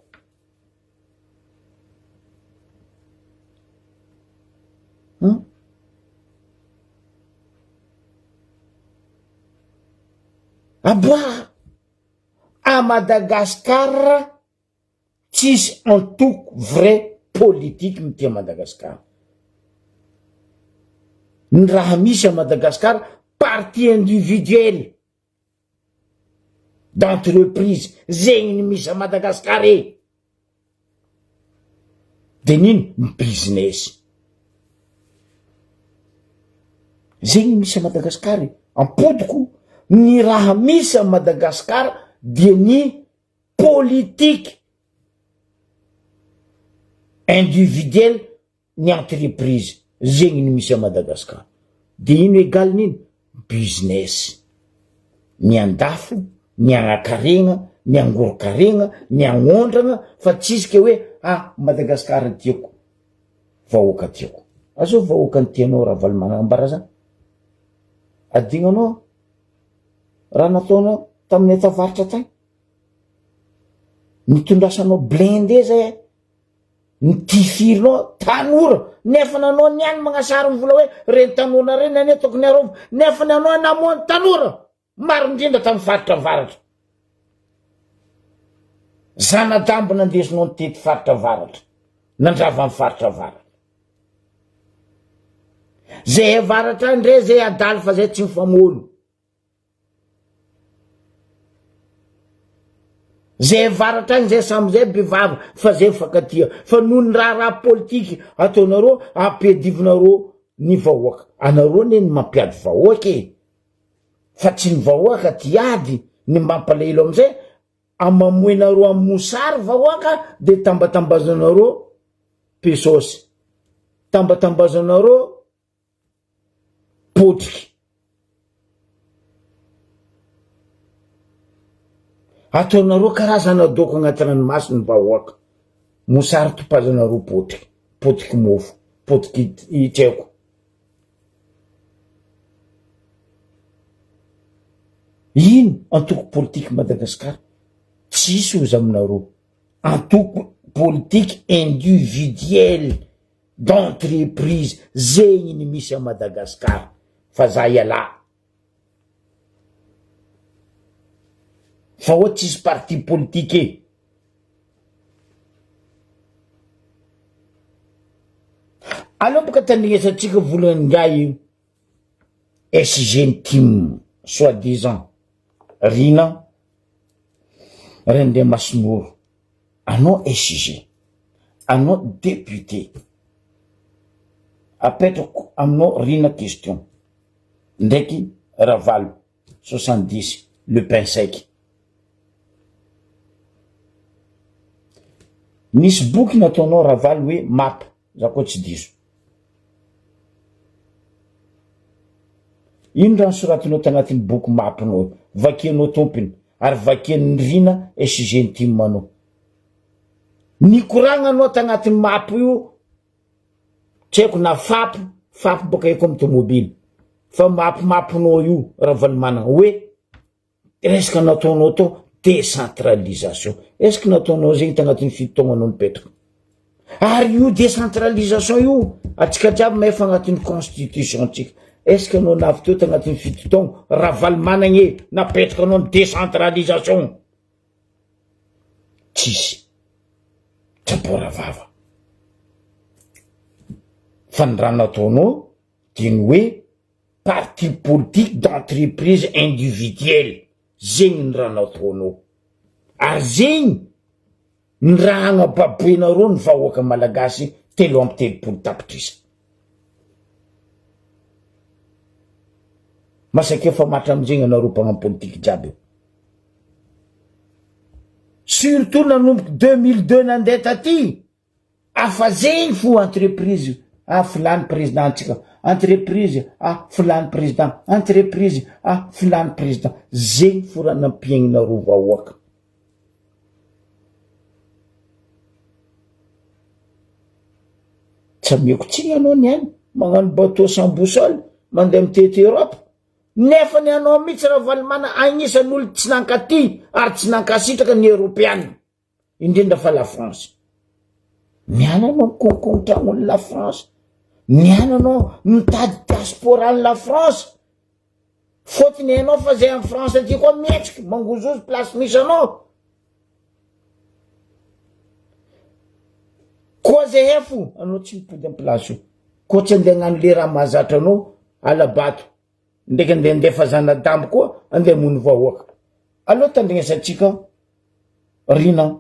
Hum? Aboaha! A Madagascar tsisy antoko vrai politique mitia Madagascar. Ny raha misy a Madagascar parti individuel d'entreprise zegny ny misy a Madagascar e. De n'ino? Ny business. Zegny misy a Madagasikara e. Ampodiko ny raha misy a Madagasikara dia ny politique individuelle ny entreprise zegny ny misy a Madagascar de ino egal n'ino business ny andafo ny agnakaregna ny angorokaregna ny agnondragna fa tsisy ke hoe ah Madagascar tiako vahoaka tiako azao vahoaka ny tianao Ravalomanana ambara za adignanao raha nataonao tamin'ny tavaratra tagny nitondrasanao blindé zay e Nitifirinao tanora nefa nanao ny any magnasary ny vola hoe reny tanora reny anie tokony arova nefa nanao namoa ny tanora maro indrindra tamin'ny faritra avaratra zanadambo nandesinao nitety faritra avaratra nandrava ny faritra avaratra zay avaratra ndre zay adaly fa zay tsy mifamono Zay avaratra any zay samy zay be vava fa zay mifankatia fa noho ny raharaha politika ataonareo ampiadivinareo ny vahoaka anareo anie ny mampiady vahoaka e fa tsy ny vahoaka ty ady ny mampalahelo amizay amamoenareo amy mosary vahoaka de tambatambazanareo pesosy tambatambazanareo. Potriky. Ataonareo karazana doko agnaty ranomasina ny vahoaka. Mosary topazanareo potriky. Potiky mofo. Potiky tsy haiko. Ino antoko politique Madagascar? Tsisy ozy aminareo. Antoko politique individuel d'entreprise zegny ny misy à Madagascar fa za ialahy. Fa oa tsisy parti politique e. Aleo boka tandrignesantsika volana ingahy io SG ny tim soit disant Rina Randriamasinoro anao SG anao député apetrako aminao Rina question ndraiky Ravalo 70 le pain sec nisy boky nataonao Ravalo hoe map za koa tsy diso Ino raha nosoratinao tagnatin'ny boky map-nao, vakianao tompony ary vakian'i Nirina SG ny tim anao. Nikoragna anao tagnatin'ny map io, tsy haiko na fap, fap boka haiko amy tomobily, fa map map-nao io Ravalomanana hoe Resaka nataonao tao décentralisation. Est ce que nataonao zegny tagnatin'ny fito taogno anao nipetraka? Ary io décentralisation io atsika jiaby mahay fa agnatin'ny constitution tsika. Est ce que anao navy teo tagnatin'ny fito taogno Ravalomanagna e napetraka anao ny décentralisation? Tsisy. Tsabora vava. Fa ny raha nataonao de ny hoe parti politique d'entreprise individuelle zegny ny raha nataonao ary zegny ny raha agnababoenareo ny vahoaka malagasy 33 tapitrisa masaka efa matra amizegny anareo mpagnano politiky jiaby io surtout nanomboky 2002 nandeha taty Afa zegny fo entreprise ah filany président tsika entreprise ah filany président entreprise ah filany président zegny fo raha nampiaignanareo vahoaka. Tsy ameko tsiny anao niany magnano bateau sans boussole mandeha mitety Europe nefa ny anao mihitsy Ravalomanana agnisan'ny olo tsy nankaty ary tsy nankasitraka ny eropeana. indrindra fa la France. Miala anao mikonkon'ny tragnon'ny la France, miala anao mitady diaspora ny la France, fôtony hainao fa zay any France aty koa mihetsiky, mangozozo place misy anao. Koa zay hay fo, anao tsy mipody am place io, koa tsy andeha hagnano le raha mahazatra anao, alabato. Ndraiky andeha andefa zanadambo koa andeha hamono vahoaka. Aleo tandrignesantsika Rina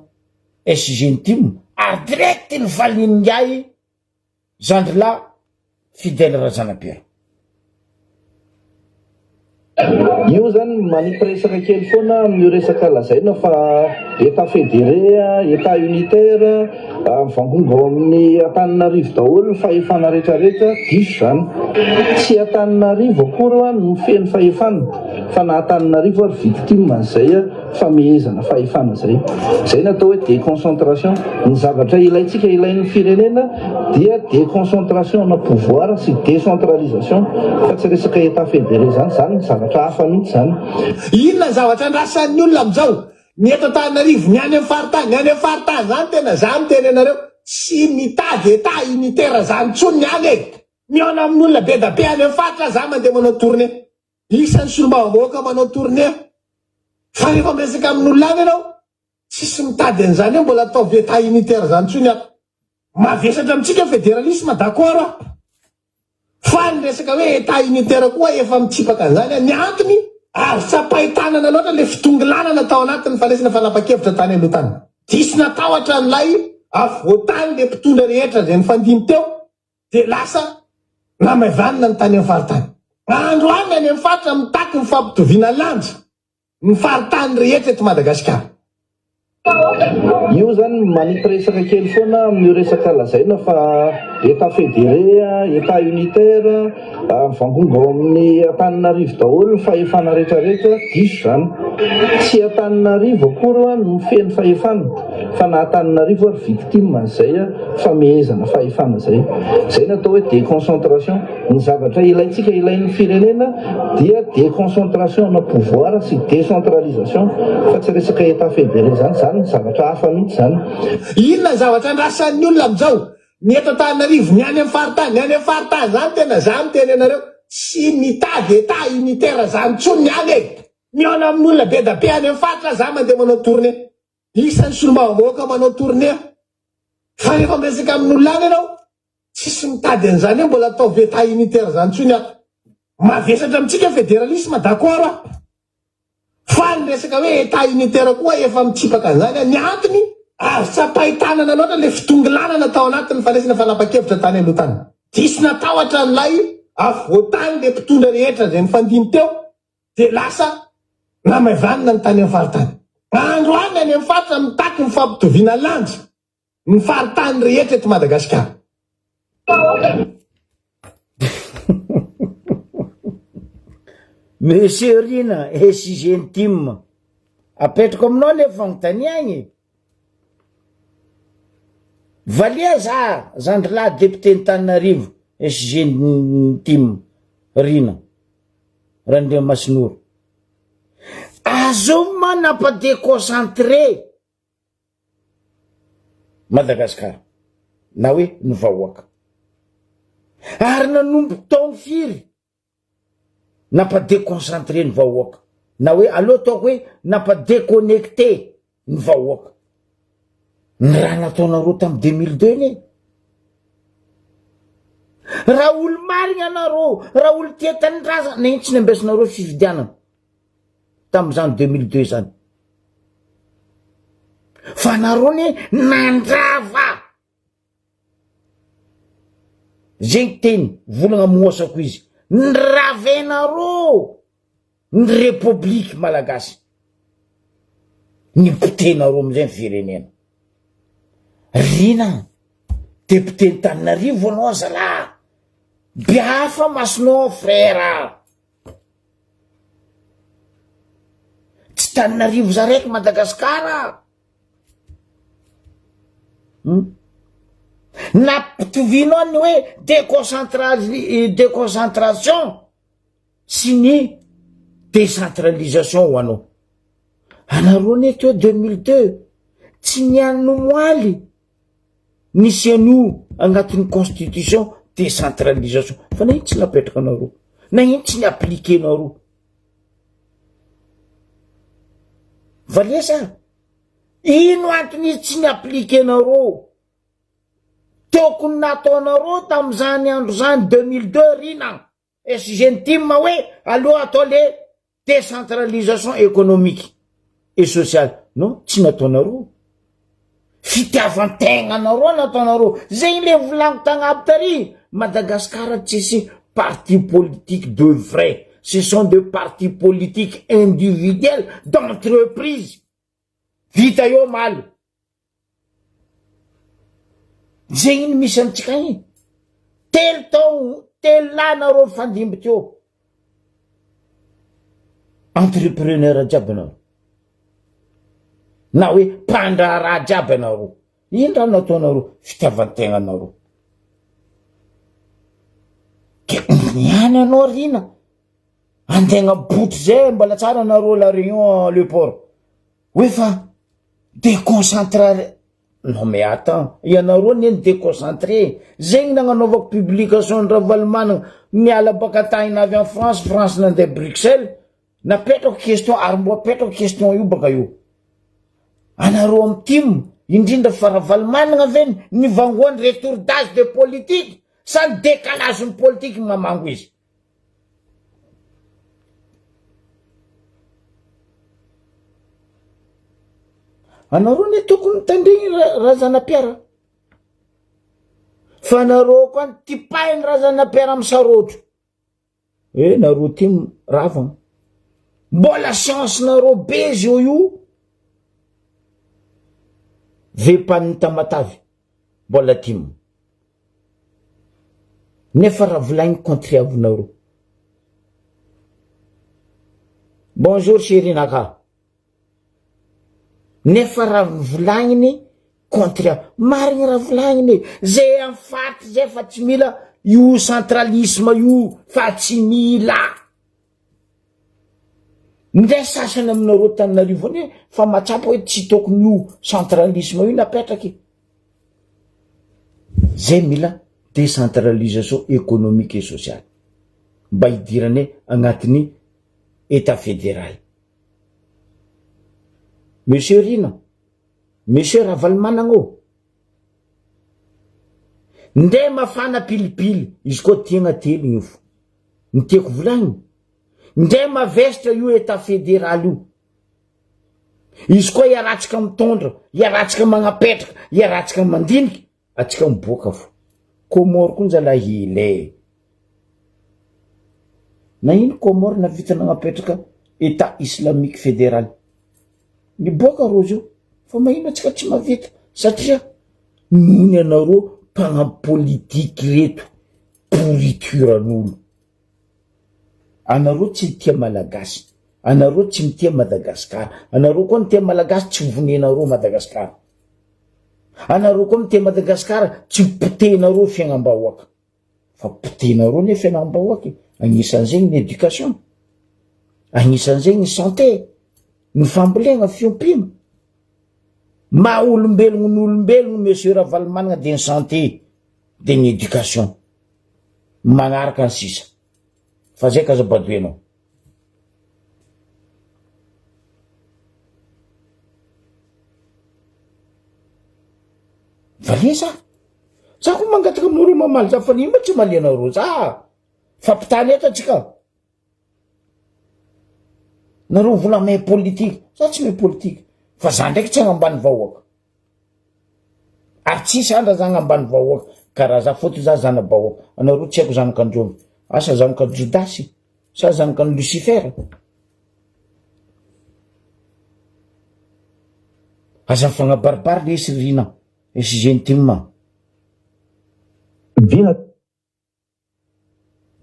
SG ny tim ary direct ny valin'ingahy zandrilahy Fidèle Razanapiera. Io zany manipy resaka kely foana amin'io resaka lazaina fa Etat fédéré, Etat unitaire, Mivangongo ao amin'ny Antananarivo daholo ny fahefana rehetra rehetra, diso izany. Tsy Antananarivo akory hoa no feno fahefana fa na Antananarivo ary victime an'izay famehezana fahefana izay. Izay ny atao hoe déconcentration. Ny zavatra ilaintsika, ilain'ny firenena dia déconcentration ana pouvoir sy décentralisation fa tsy resaka Etat fédéré izany, izany zavatra hafa mihitsy izany. Inona ny zavatra andrasan'ny olona amin'izao? Ny eto Antananarivo, ny any amin'ny faritany, ny any amin'ny faritany zany tena za miteny anareo tsy mitady etat unitaire zany intsony ny any e! Mihaona amin'olona be da be any amin'ny faritra za mandeha manao tournée, isan'ny solombavambahoaka manao tournée aho, fa rehefa miresaka amin'olona any ianao tsisy mitady an'izany hoe mbola ataovy etat unitaire zany intsony ato. Mavesatra amintsika ny federalisme, d'accord aho. Fa ny resaka hoe Etat unitaire koa efa mitsipaka an'izany an! Ny antony, azo tsapain-tanana loatra ilay fitongilanana tao anatin'ny fandraisana fanapan-kevitra tany aloha tany. Diso natahotra an'ilay afovoan-tany ilay mpitondra rehetra izay nifandimby teo dia lasa namaivanina ny tany amin'ny faritany. Androany ny any amin'ny faritra mitaky ny fampitoviana lanja. ny faritany rehetra eto Madagasikara. Io zany manipy resaka kely foana amin'io resaka lazaina fa. État fédéré, État unitaire, mivangongo ao amin'ny Antananarivo daholo ny fahefana rehetra rehetra, diso izany. Tsy Antananarivo akory hoa no feno fahefana fa na Antananarivo ary victime an'izay famehezana fahefana izay. Izay no atao hoe déconcentration. Ny zavatra ilaintsika, ilain'ny firenena dia déconcentration na pouvoir sy décentralisation fa tsy resaka État fédéré izany, izany zavatra hafa mihitsy izany. Inona ny zavatra andrasan'ny olona amin'izao? Ny eto Antananarivo, ny any amin'ny faritany, ny any amin'ny faritany izany tena za miteny anareo, tsy mitady Etat unitaire zany intsony ny any e! Mihaona amin'olona be da be any amin'ny faritra za mandeha manao tournée. Isan'ny solombavambahoaka manao tournée aho. Fa rehefa miresaka amin'olona any ianao, tsisy mitady an'izany hoe mbola ataovy Etat unitaire zany intsony ato. Mavesatra amintsika fédéralisme, d'accord aho. Fa ny resaka hoe Etat unitaire koa efa mitsipaka an'izany ny antony azo tsapain-tanana loatra ilay fitongilanana tao anatin'ny fandraisana fanapan-kevitra tany aloha tany. Diso natahotra an'ilay afovoan-tany ilay mpitondra rehetra izay nifandimby teo dia lasa namaivanina ny tany amin'ny faritany. Androany any amin'ny faritra mitaky ny fampitoviana lanja. Ny faritany rehetra eto Madagasikara. Monsieur Rina SG Intime, apetrako aminao le fagnontaniagna e. Valia za zandrilahy député Antananarivo SG Intime Rina Randriamasinoro. Azovy ma nampa-déconcentré Madagascar na hoe ny vahoaka. Ary nanomboka taogno firy nampa deconcentré ny vahoaka na hoe aleo ataoko hoe nampa deconnecté ny vahoaka. Ny raha nataonareo tamy 2002 anie. Raha olo marigna anareo, raha olo tia tanindrazana, nagnino tsy nambesinareo fifidianana tamizany 2002 zany? Fa nareo anie nandrava zegny teny volagna amohasako izy, niravenareo ny repobliky malagasy, nipotehinareo amizay ny firenena. Rina, député Antananarivo anao zalahy, biafa masonao frère. Tsy Taninarivo za raiky Madagascar a. Hmm? Nampitovianao ny hoe déconcentrali- déconcentration sy ny décentralisation ho anao. Anareo anie teo 2002 tsy nianomoaly Nisy an'io agnatin'ny constitution décentralisation fa nagnino tsy napetraka anareo? Nagnino tsy ni-appliquer-nareo? Valia sa? Ino antony izy tsy ni-appliquer-nareo? Tokony nataonareo tamin'izany andro zany 2002 rina. SG Tim hoe aleo atao le décentralisation économique et sociale. Non, tsy nataonareo. Fitiavan-tegnanareo nataonareo. Zegny le volaniko tagnabo tary. Madagascar tsisy parti politique de vrai. Ce sont des partis politiques individuels d'entreprise. Vita eo omaly. Zegny ny misy amintsika agny. Telo taogno, telo lahy nareo mifandimby teo. Entrepreneur jiaby anareo. Na hoe mpandraharaha jiaby anareo. Ino raha nataonareo? Fitiavan-tegnanareo. Ke niany anao rina. Antegna botry zay mbola tsara anareo la Réunion le port. Hoe fa deconcentrare non mais attends ianareo anie ny deconcentré zegny nagnanaovako publication ny Ravalomanana niala baka tagny avy en France France nandeha Bruxelles napetrako question ary mbo apetrako question io baka io anareo amy tim indrindra fa Ravalomanana ve nivangoany retour d'âge de politique sa ny décalage ny politique mamango izy Anareo anie tokony mitandregny razanapiara fa nareo koa ny tipahiny razanapiara amy sarotro e nareo ty ravagna mbola chance nareo be zio io vepan'ny tamatavy mbola tim. Nefa raha volaigny contre-avinareo. Bonjour chérie naka. Nefa raha volagniny contre marigny raha volagniny e. Zay am faritra zay fa tsy mila io centralisme io fa tsy mila. Ndray sasany aminareo Tananarivo anie fa mahatsapa hoe tsy tokony io centralisme io napetraky. Zay mila décentralisation économique et sociale mba hidirane agnatin'ny Etat fédéral. Monsieur Rina, Monsieur Ravalomanagna ô! Ndeha mafana pilipily izy koa tiagna telogny io fo. Ny tiako volagniny, ndeha mavesatra io Etat fédéral io. Izy koa iaratsika mitondra, iaratsika magnapetraka, iaratsika mandiniky, atsika miboaka fo. Comores koa njalahy hely e. Na ino Comores navita nagnapetraka Etat islamique fédéral. Niboaka rozy io, fa mahino atsika tsy mahavita satria noho ny anareo mpagnano politiky reto pourriture an'olo. Anareo tsy tia malagasy, anareo tsy mitia Madagascar, anareo koa nitia malagasy tsy ho vonenareo Madagascar. Anareo koa mitia Madagascar tsy ho potehinareo fiaignam-bahoaka. Fa potehinareo anie fiaignam-bahoaka e, agnisan'izegny ny éducation, agnisan'izegny ny santé, ny fambolena, fiompiana. Maha olombelogno ny olombelogno Monsieur Ravalomanana de ny santé, de ny éducation. Magnaraka ny sisa. Fa zay ka aza badoenao. Valia za. Za koa mangataka aminareo mamaly za fa nino ma tsy malianareo za. Fampitany eto atsika. Nareo vola mahay politique. Za tsy mahay politique. Fa za ndraiky tsy agnambany vahoaka. Ary tsisy andra za agnambany vahoaka. Karaha za fôtony za zana-bahoaka. Anareo tsy haiko zanak'Andriômy. Asa zanaka Jodasy sa zanakan'i Lucifer? Aza mifagnabaribary lesy ry Rina sy Gentim a. Vina.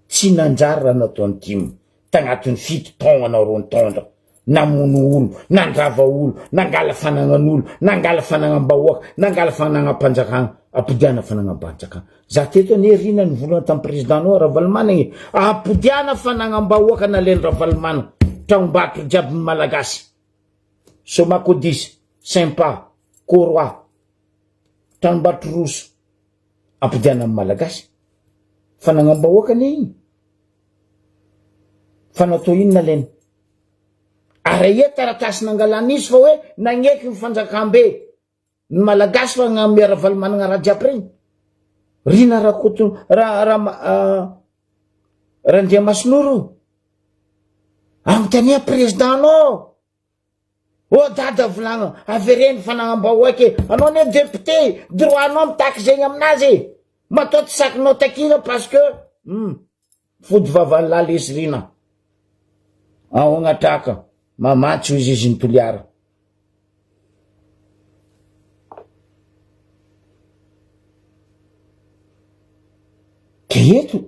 Tsy nanjary raha nataon'i Tim tagnatin'ny fito taogna nareo nitondra, namono olo, nandrava olo, nangala fanagnan'olo, nangala fanagnam-bahoaka, nangala fanagnam-panjakagna, ampodiana fanagnam-panjakagna. Za teto anie Rina nivolagna tamin'ny président nao Ravalomanana e, ampodiana fanagnam-bahoaka nalain'i Ravalomanana, tragnom-barotra jiaby ny Malagasy, Somacodis, Sympa, Coroa, tranombarotra roso, ampodiana amin'ny Malagasy. Fanagnam-bahoaka anie igny. Fa natao inona leny? Ary aia taratasy nangalana izy fa hoe nagneky ny fanjakambe ny Malagasy fa nagnamia Ravalomanana raha jiaby regny. Rina Rakoto ra ra Randriamasinoro. Anontania président nao. Oh dada volagno avereno fanagnam-bahoaka e, anao anie député, droit nao mitaky zegny aminazy e, matoa tsy sakinao takina parce que hum fody vavan'lah lesy rina ahogna traka mamantso izy izy ny Toliara. Ke eto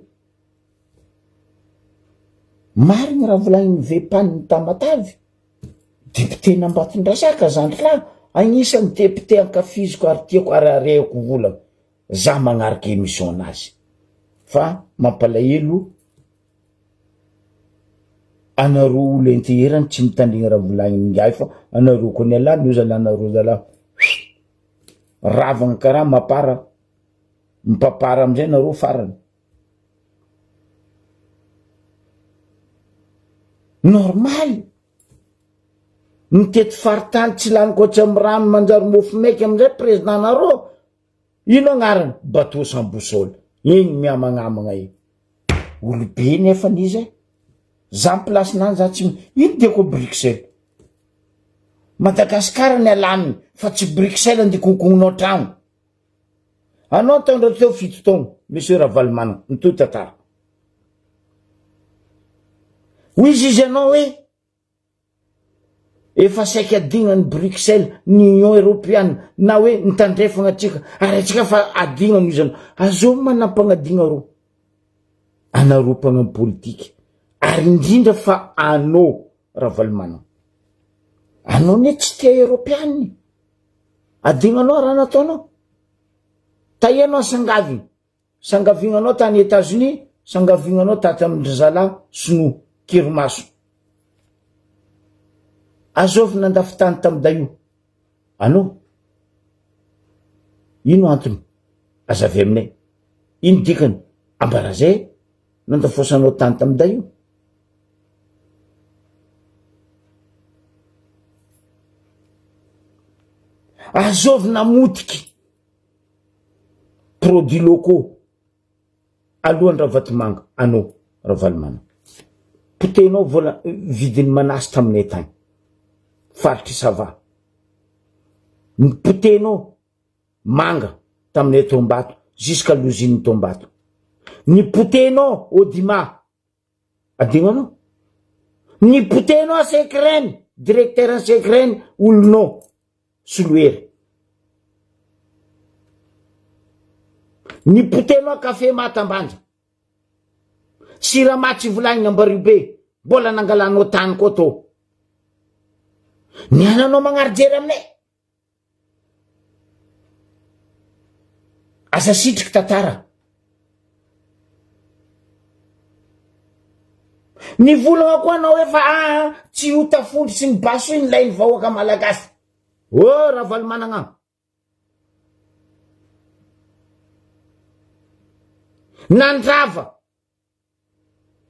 marigny raha volagnin'ny VPAN Tamatave. Député-n'Ambatondrazaka zandry lahy, agnisan'ny député ankafiziko ary tiako ary arehiko vola, za magnaraka émission nazy fa mampalahelo anareo olo enteherany tsy mitandregny raha volagnin'ingahy fa anareo koa nialahy no zalahy anareo zalahy ravagna karaha mapara mipapara amizay nareo farany. Normal. Mitety faritany tsy lany koa amin'ny rano manjary mofo maiky amin'izay président nareo. Ino agnarany? Bateau sans boussole. Igny miamagnamagna igny. Olobe nefa izy e. Za place nany za tsy ino tiako Bruxelles. Madagascar ny alaniny fa tsy Bruxelles andeha tragno. Anao nitondra teo fito taona Monsieur Ravalomanana, mitohy tantara. Hoy izy izy anao hoe efa saika adignan'i Bruxelles ny Union Europeane na hoe ny tandrefagna atsika ary atsika fa adignano izy anao. Azao manampagnadigna reo. Anareo mpanao politika ary indrindra fa anao Ravalomanana. Anao ne tsy tia eropeanina e. Adignanao raha nataonao. Tahianao sangavy. Sangavignanao tany Etats-Unis, sangavignanao taty amin-dry zalahy sinoa, kirimaso. Azovy nandafy tany tam Daio. Anao. Ino antony? Aza avy aminay. Ino dikany? Ambarazay nandafosanao tany tam Daio. Azovy namotiky produits locaux alohan'i Ravatomanga anao Ravalomanana. Potehinao vola vidin'ny manasy taminay tany faritr'i Sava. Ny potehinao manga taminay Tombato jusqu'à l'usine Tombato. Ny potehinao Odima adino anao. Ny potehinao Secren directeur ny Secren olonao Solohery. Ny potehinao kafe Matambanja. Siramamy tsy volagnina Ambariobe mbola nangalanao tany koa tô. Ny ananao magnary jery aminay. Aza sitriky tantara. Nivolagna koa anao hoe fa aa tsy io tafondro sy ny basy io nilain'ny vahoaka malagasy. Oh Ravalomanagna. Nandrava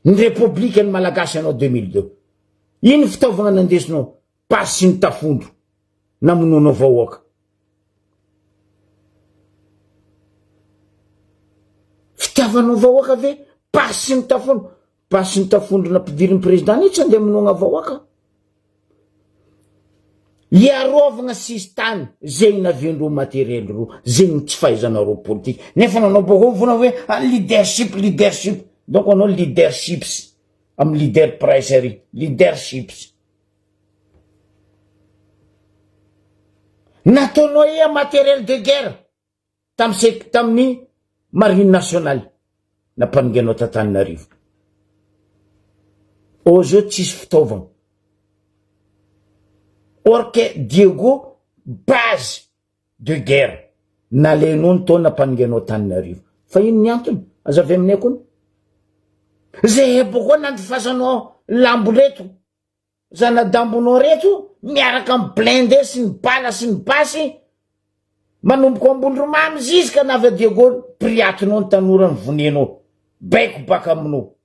ny repoblika ny malagasy anao 2002. Ino fitaovagna nandesinao? Basy sy ny tafondro namonoanao vahoaka. Fitiavanao vahoaka ve? Basy sy ny tafondro. Basy sy ny tafondro nampidirin'ny président anie tsy andeha hamonoagna vahoaka. Hiarovagna sisintany zegny naviandreo matériel reo, zegny tsy fahaizanareo politique. Nefa nanao bôkô mivôlagna hoe ah, leadership, leadership. Donc anao leaderships amy leader price ary, leaderships. Nataonao ia matériel de guerre tam sec tamin'ny marine nationale nampaninganao t'Antananarivo. Ô zao tsisy fitaovagna. Or que Diego base de guerre nalainao ny tao nampaninganao Antananarivo. Fa ino ny antony? Aza avy aminay kony. Zay boko nandifasanao lambo reto. Zanadambonao reto miaraka am blindé sy ny bala sy ny basy manomboka Ambondromamy ziska na avy a Diego priatinao ny tanora ny vonenao baiko baka aminao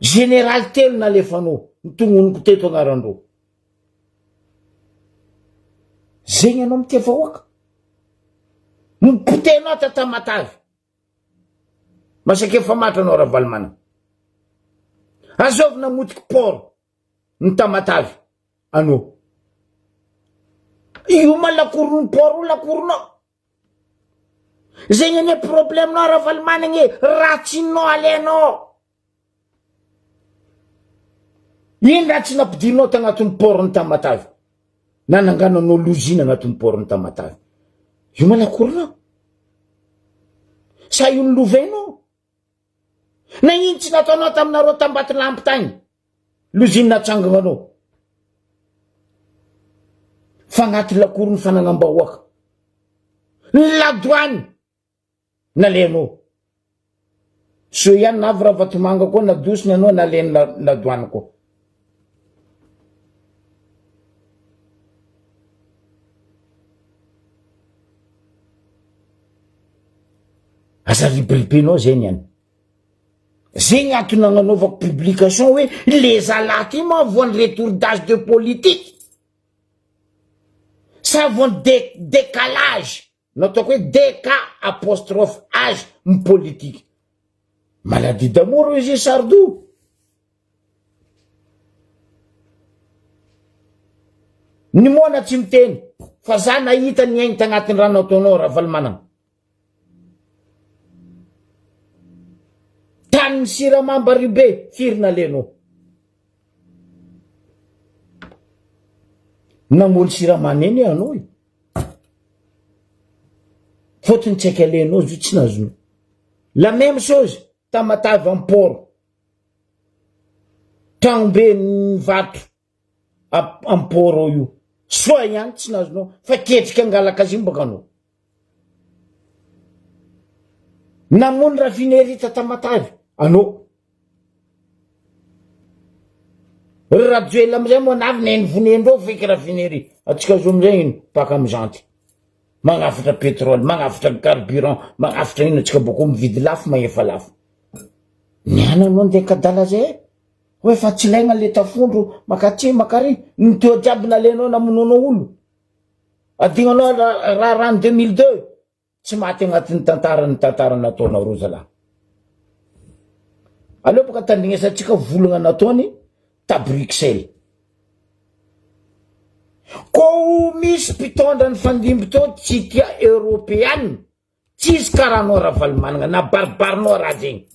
Général telo nalefanao nitognoniko teto agnarandreo zegny anao mitia vahoaka mipotenao tatamatavy Masaka efa maty anao Ravalomanana. Azovy namotiky port ny Tamatave anao. Io ma lakoron'ny port io lakoronao. Zegny anie problème nao Ravalomanana e, ratsinao alainao. Ino raha tsy nampidirinao tagnatin'ny port ny Tamatave? Nanangananao lozina agnatin'ny port ny Tamatave. Io manakorinao? Sa io nolovainao? Na ino tsy nataonao taminareo tambatolampy tagny? Lozina natsangananao. Fa agnaty lakoron'ny fanagnam-bahoaka. Ny ladoany nalainao. Soa ihany na avy Ravatomanga koa nadosiny anao nalainy ladoany koa. Aza ribiribenao zegny any. Zegny antony nagnanaovako publication hoe le zalahy ty moa voan'ny retour d'âge de politique sa voan'ny décalage No ataoko hoe DK apostrophe H ny politique. Maladie d'amour hoy izy Sardou. Ny moana tsy miteny fa za nahita ny ainy tagnatin'ny rano ataonao Ravalomanana. Tanin'ny siramamba ribe firy nalenao. Namoly siramamy eny anao e. Fôtony tsy haiko alehanao izy io tsy nazonao. La même chose Tamatave am port. Tragnobe nivarotra am port ao io. Soa ihany tsy nazonao fa ketrika angalaka azy io baka anao. Namono raffinerie ta Tamatave anao. Ry Rajoelina amizay moa navy neny vonendreo feky raffinerie. Atsika zo amizay ino paka amizanty. Magnafatra pétrole, magnafatra carburant, magnafatra ino atsika boko mividy lafo magnefa lafo. Ny ana anao ndeha kadala zay e. Hoe fa tsy ilaigna le tafondro makaty makary, ny teo jiaby nalainao namonoanao olo. Adignanao raharaha ny 2002, tsy maty agnatin'ny tantara ny tantara nataonareo zalahy. Aleo baka tandrignesantsika volagna nataony ta Bruxelles. Ko misy mpitondra ny fandimby teo tsy tia eoropeana, tsisy karaha anao Ravalomanana na baribarinao raha zegny.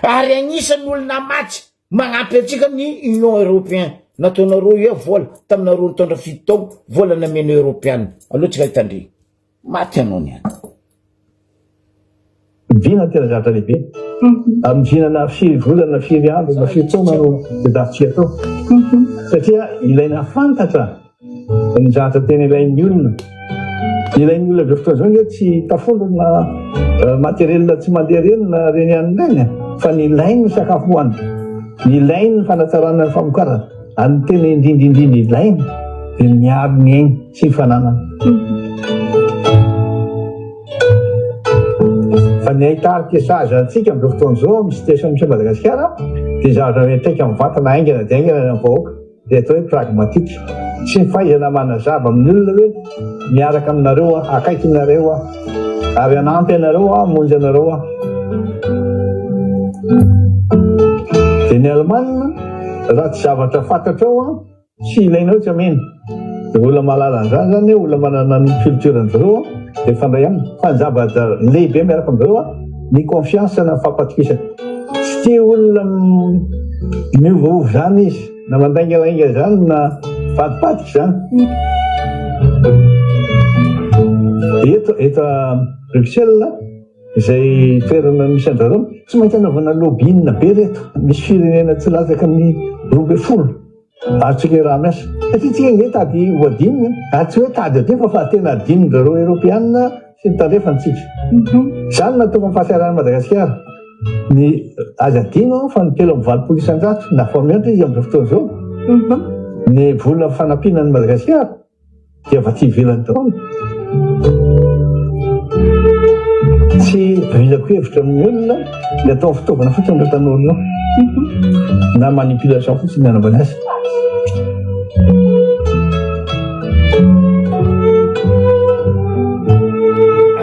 Ary agnisan'ny olo namatsy magnampy antsika ny Union Européen. Nataonareo io vola taminareo nitondra fito taogno, vola namena Eoropeana. Aleo tsika hitandregny. Maty anao niany. Vina tena zavatra lehibe. Amin'ny vina na firy volana na firy andro na firy taona no tadiavintsika atao. Satria ilaina fantatra ny zavatra tena ilain'ny olona. Ilain'ny olona amin'izao fotoana izao ange tsy tafondro na matériel tsy mandeha ireny na ireny ihany ireny fa ny ilainy ny sakafo hohanina, ny ilainy ny fanatsarana ny famokarana ary ny tena indrindra indrindra ilainy dia ny miaro ny ainy sy ny fananany. Fa ny haitarika sahaza antsika amin'izao fotoana izao amin'ny situation misy ao Madagasikara dia zavatra miantraika mivantana haingana dia haingana any amin'ny vahoaka, dia atao hoe pragmatique. Tsy ny fahaizana manazava amin'ny olona hoe miaraka aminareo aho, akaikinareo aho, ary hanampy anareo aho, hamonjy anareo aho. Dia ny Alemana, raha tsy zavatra fantatrao an, Tsy ilainao tsy amena. Dia olona mahalala an'izany zany, olona manana ny culture an-dry zareo dia mifandray aminy. Fa ny zavatra lehibe miaraka amin-dry zareo ny confiance na ny fampatokisana. Tsy tia olona miovaova izany izy, na mandaingalainga izany na mivadibadika izany. Eto eto Bruxelles izay toerana misy an-dry zareo, tsy maintsy anaovana lobbying be reto. Misy firenena tsy latsaky ny 12. Ary tsika iaraha miasa. Satria tsika ange tady ho adinina e. Ary tsy hoe tady adino fa fa tena adinin-dry zareo Eropeana sy ny tandrefana tsika. Izany no nahatonga ny fahasahiranan'i Madagasikara. Ny aza adino fa ny 83% na fa mihoatra izy amin'izao fotoana izao ny vola fanampiana an'i Madagasikara. Dia avy aty ivelany daholo. Tsy itovizako hevitra amin'ny olona ny atao fitaovana fotsiny ireo tanora ireo. Na manipulation fotsiny ny anaovany azy.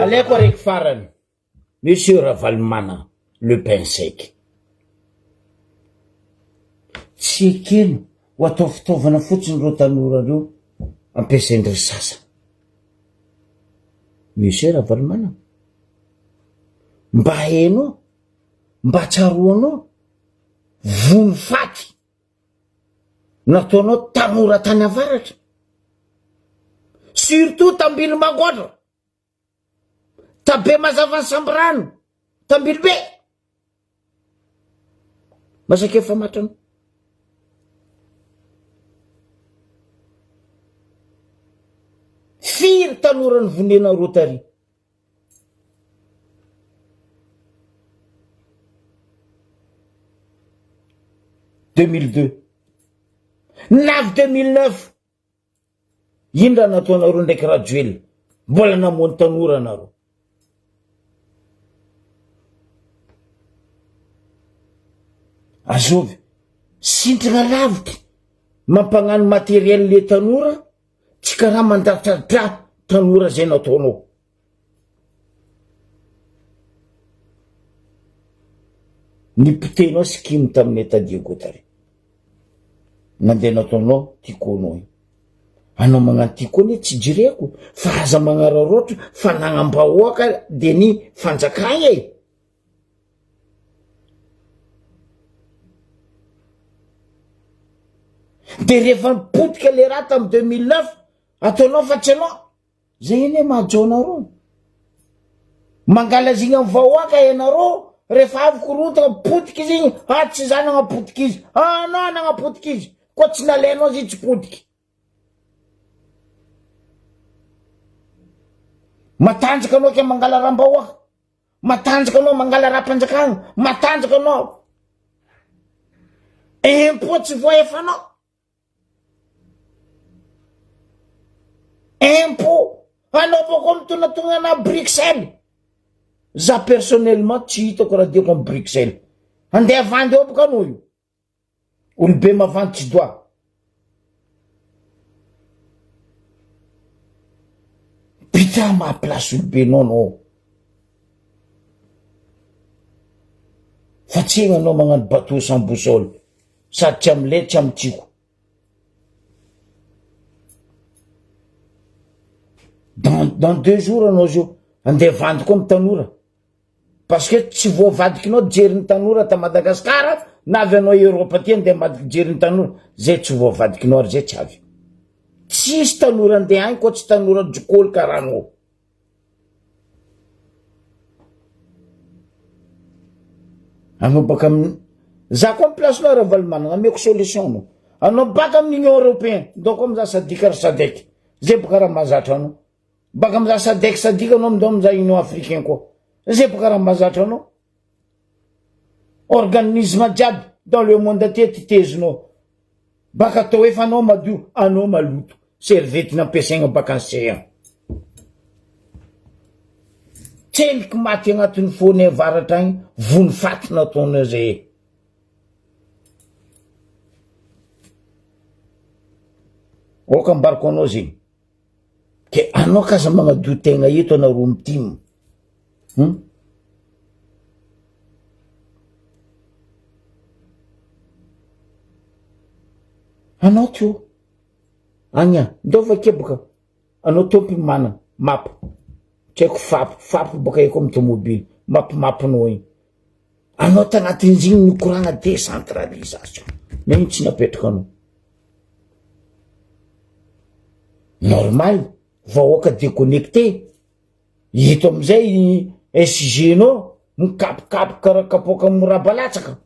Aleoko araiky farany. Monsieur Ravalomanana, le pain sec. Tsy ekena ho atao fitaovana fotsiny ireo tanora ireo ampiasain-dry sasany. Monsieur Ravalomanana, mba hainao, mba tsaroanao, vono faty nataonao tanora tany avaratra, surtout tambilomagoatra. Tabe mazava ny sambirano, tambilobe. Masaka efa matrano. Firy tanora ny vonena Rotary. 2002. Navy 2009. Ino raha nataonareo ndraiky Rajoelina? Mbola namono tanora nareo. Azovy, sintrina lavitra mampagnano matériel le tanora, tsy karaha mandatradra tanora zay nataonao. Ny potehinao sy kimo tamin'ny Eta Diego tary. Nandeha nataonao tiko anao io. Anao magnano tiko anie tsy jireko fa aza magnararaotra fanagnam-bahoaka de ny fanjakà e. De rehefa nipotika le raha tamin'ny 2009 ataonao fa tsy anao. Zay anie maha Jaona reo. Mangala zigny am vahoaka ianareo refa avy korontagna potika izy igny ah tsy za nagnapotika izy ah anao nagnapotika izy koa tsy nalainao izy tsy potiky. Matanjaka anao ke mangala ram-bahoaka, matanjaka anao mangala ram-panjakana, matanjaka anao. Impôt tsy voaefanao. Impôt anao boko mitonatogna ana Bruxelles. Za personnellement tsy hitako raha diako am Bruxelles. Andeha vandy eo boka anao io. Olobe mavandy tsy doit. Putain maha place olobe nao anao. Fa tsy egny anao magnano bateau sans boussole. Sady tsy amle tsy am tsiko. Dans dans deux jours anao zio andeha vandy koa am tanora. Parce que tsy voavadikinao jerin'ny tanora ta Madagascar na avy anao Europe aty andeha ambadiky jerin'ny tanora zay tsy voavadikinao ary zay tsy avy. Tsisy tanora andeha agny koa tsy tanora jokôly karaha anao. Anao baka amin'ny za koa amy place-nao Ravalomanana ameko solution anao. Anao baka amin'ny Union Européen ndao koa mizaha Sadc ry Sadec zay boka raha mahazatra anao. Baka mizaha Sadec Sadic anao mindao mizaha Union Africain koa. Zay boka raha mahazatra anao. Organisme jiaby dans le monde entier titezinao. Baka atao hoe fa anao madio, anao maloto. Serviette nampiasaigna baka ny CA. Tsendriky maty agnatin'ny fônay avaratra agny, vono faty nataonao zay e. Aoka ambarako anao zegny. Ke anao k'aza magnadio tegna eto anareo mitim. Hum? Anao teo. Agna, ndao vakia boka. Anao tompony manana map. Tsy haiko fap, fap boka haiko amy tomobily. Mapimapinao igny. Anao tagnatin'izigny nikoragna décentralisation. Nagnino tsy napetraka anao? Normal, vahoaka déconnecté. Eto amizay i SG-nao mikapokapoka karaha kapoaka moraba latsaka.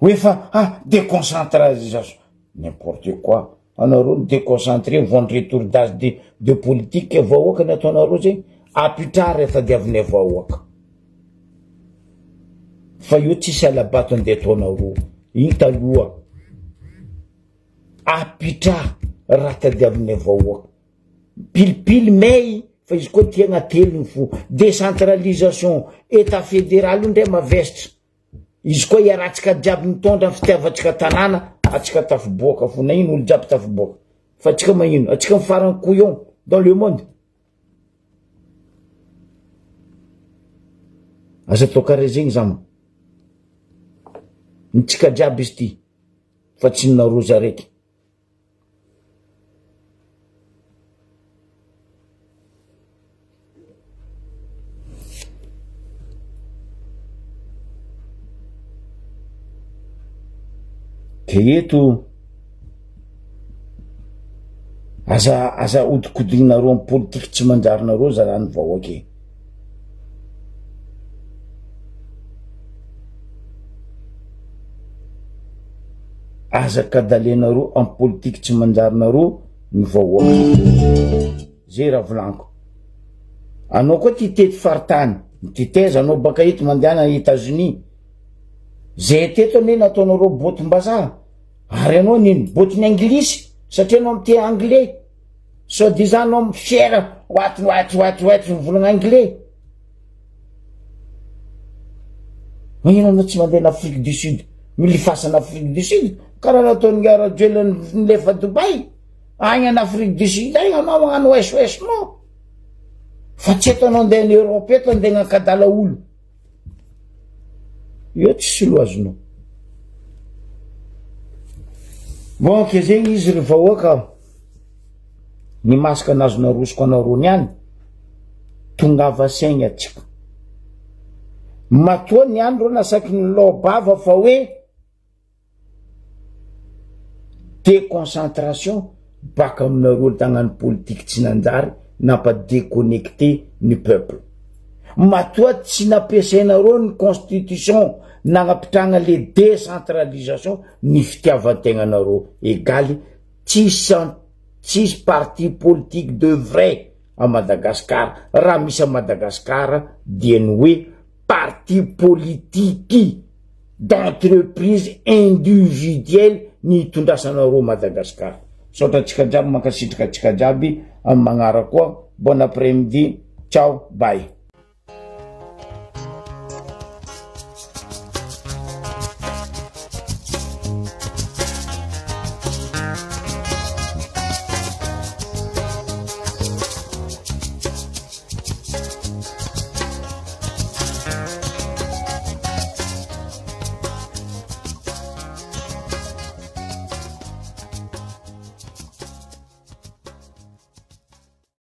Hoe fa ah déconcentralisation, n'importe quoi. Anareo no déconcentré vont retour d'âge de de politique vahoaka ny ataonareo zegny, apitraha raha tadiavinay vahoaka. Fa io tsisy alabato andeha ataonareo, iny taloha. Apitraha raha tadiavinay vahoaka. Pilipily may fa izy koa tiagna ateligny fo. Décentralisation, état fédéral io ndray mavesatra. Izy koa iarahantsika jiaby mitondra ny fitiavantsika tanàna, atsika tafiboaka fo, na ino olo jiaby tafiboaka. Fa atsika magnino? Atsika mifarany couillon dans le monde. Aza atao karaha zegny zama. Ny tsika jiaby izy ty fa tsy ny naroza araiky. De eto aza aza ahodikodinareo am politiky tsy manjary nareo zalahy ny vahoaka e. Aza kadalenareo am politique tsy manjary nareo ny vahoaka. Zay raha volaniko. Anao koa ty tety faritany, mititeza anao baka eto mandehana any Etats Unis. Zay teto anie nataonareo botim-bazaha. Ary anao nino botin'ny anglisy satria anao miteny anglais. Soit disant anao fier what what what what mivolagna anglais. Magnino anao tsy mandeha en Afrique du Sud? Milifasa en Afrique du Sud? Karaha nataon'i Nga Rajoelina nilefa Dubaï. Agny en Afrique du Sud agny anao magnano wesh wesh nao. Fa tsy eto anao andeha en Europe eto andeha ankadala olo. Io tsy solo azonao. Bon, ke zegny izy ry vahoaka. Ny masque nazo narosoko anareo niany. Tongava saigny atsika. Matoa niany reo nasaky nilao-bava fa hoe déconcentration baka aminareo tagnano politique tsy nanjary. nampa deconnecté ny peuple. Matoa tsy nampiasainareo ny constitution nagnapitrahagna le décentralisation ny fitiavan-tegnanareo egaly tsisy tsisy parti politique de vrai a Madagascar. Raha misy a Madagascar dia ny hoe parti politique d'entreprise individuelle ny hitondrasanareo Madagascar. Misaotra antsika jiaby, mankasitraka antsika jiaby, amin'ny magnaraka koa, bon après midi, ciao bye.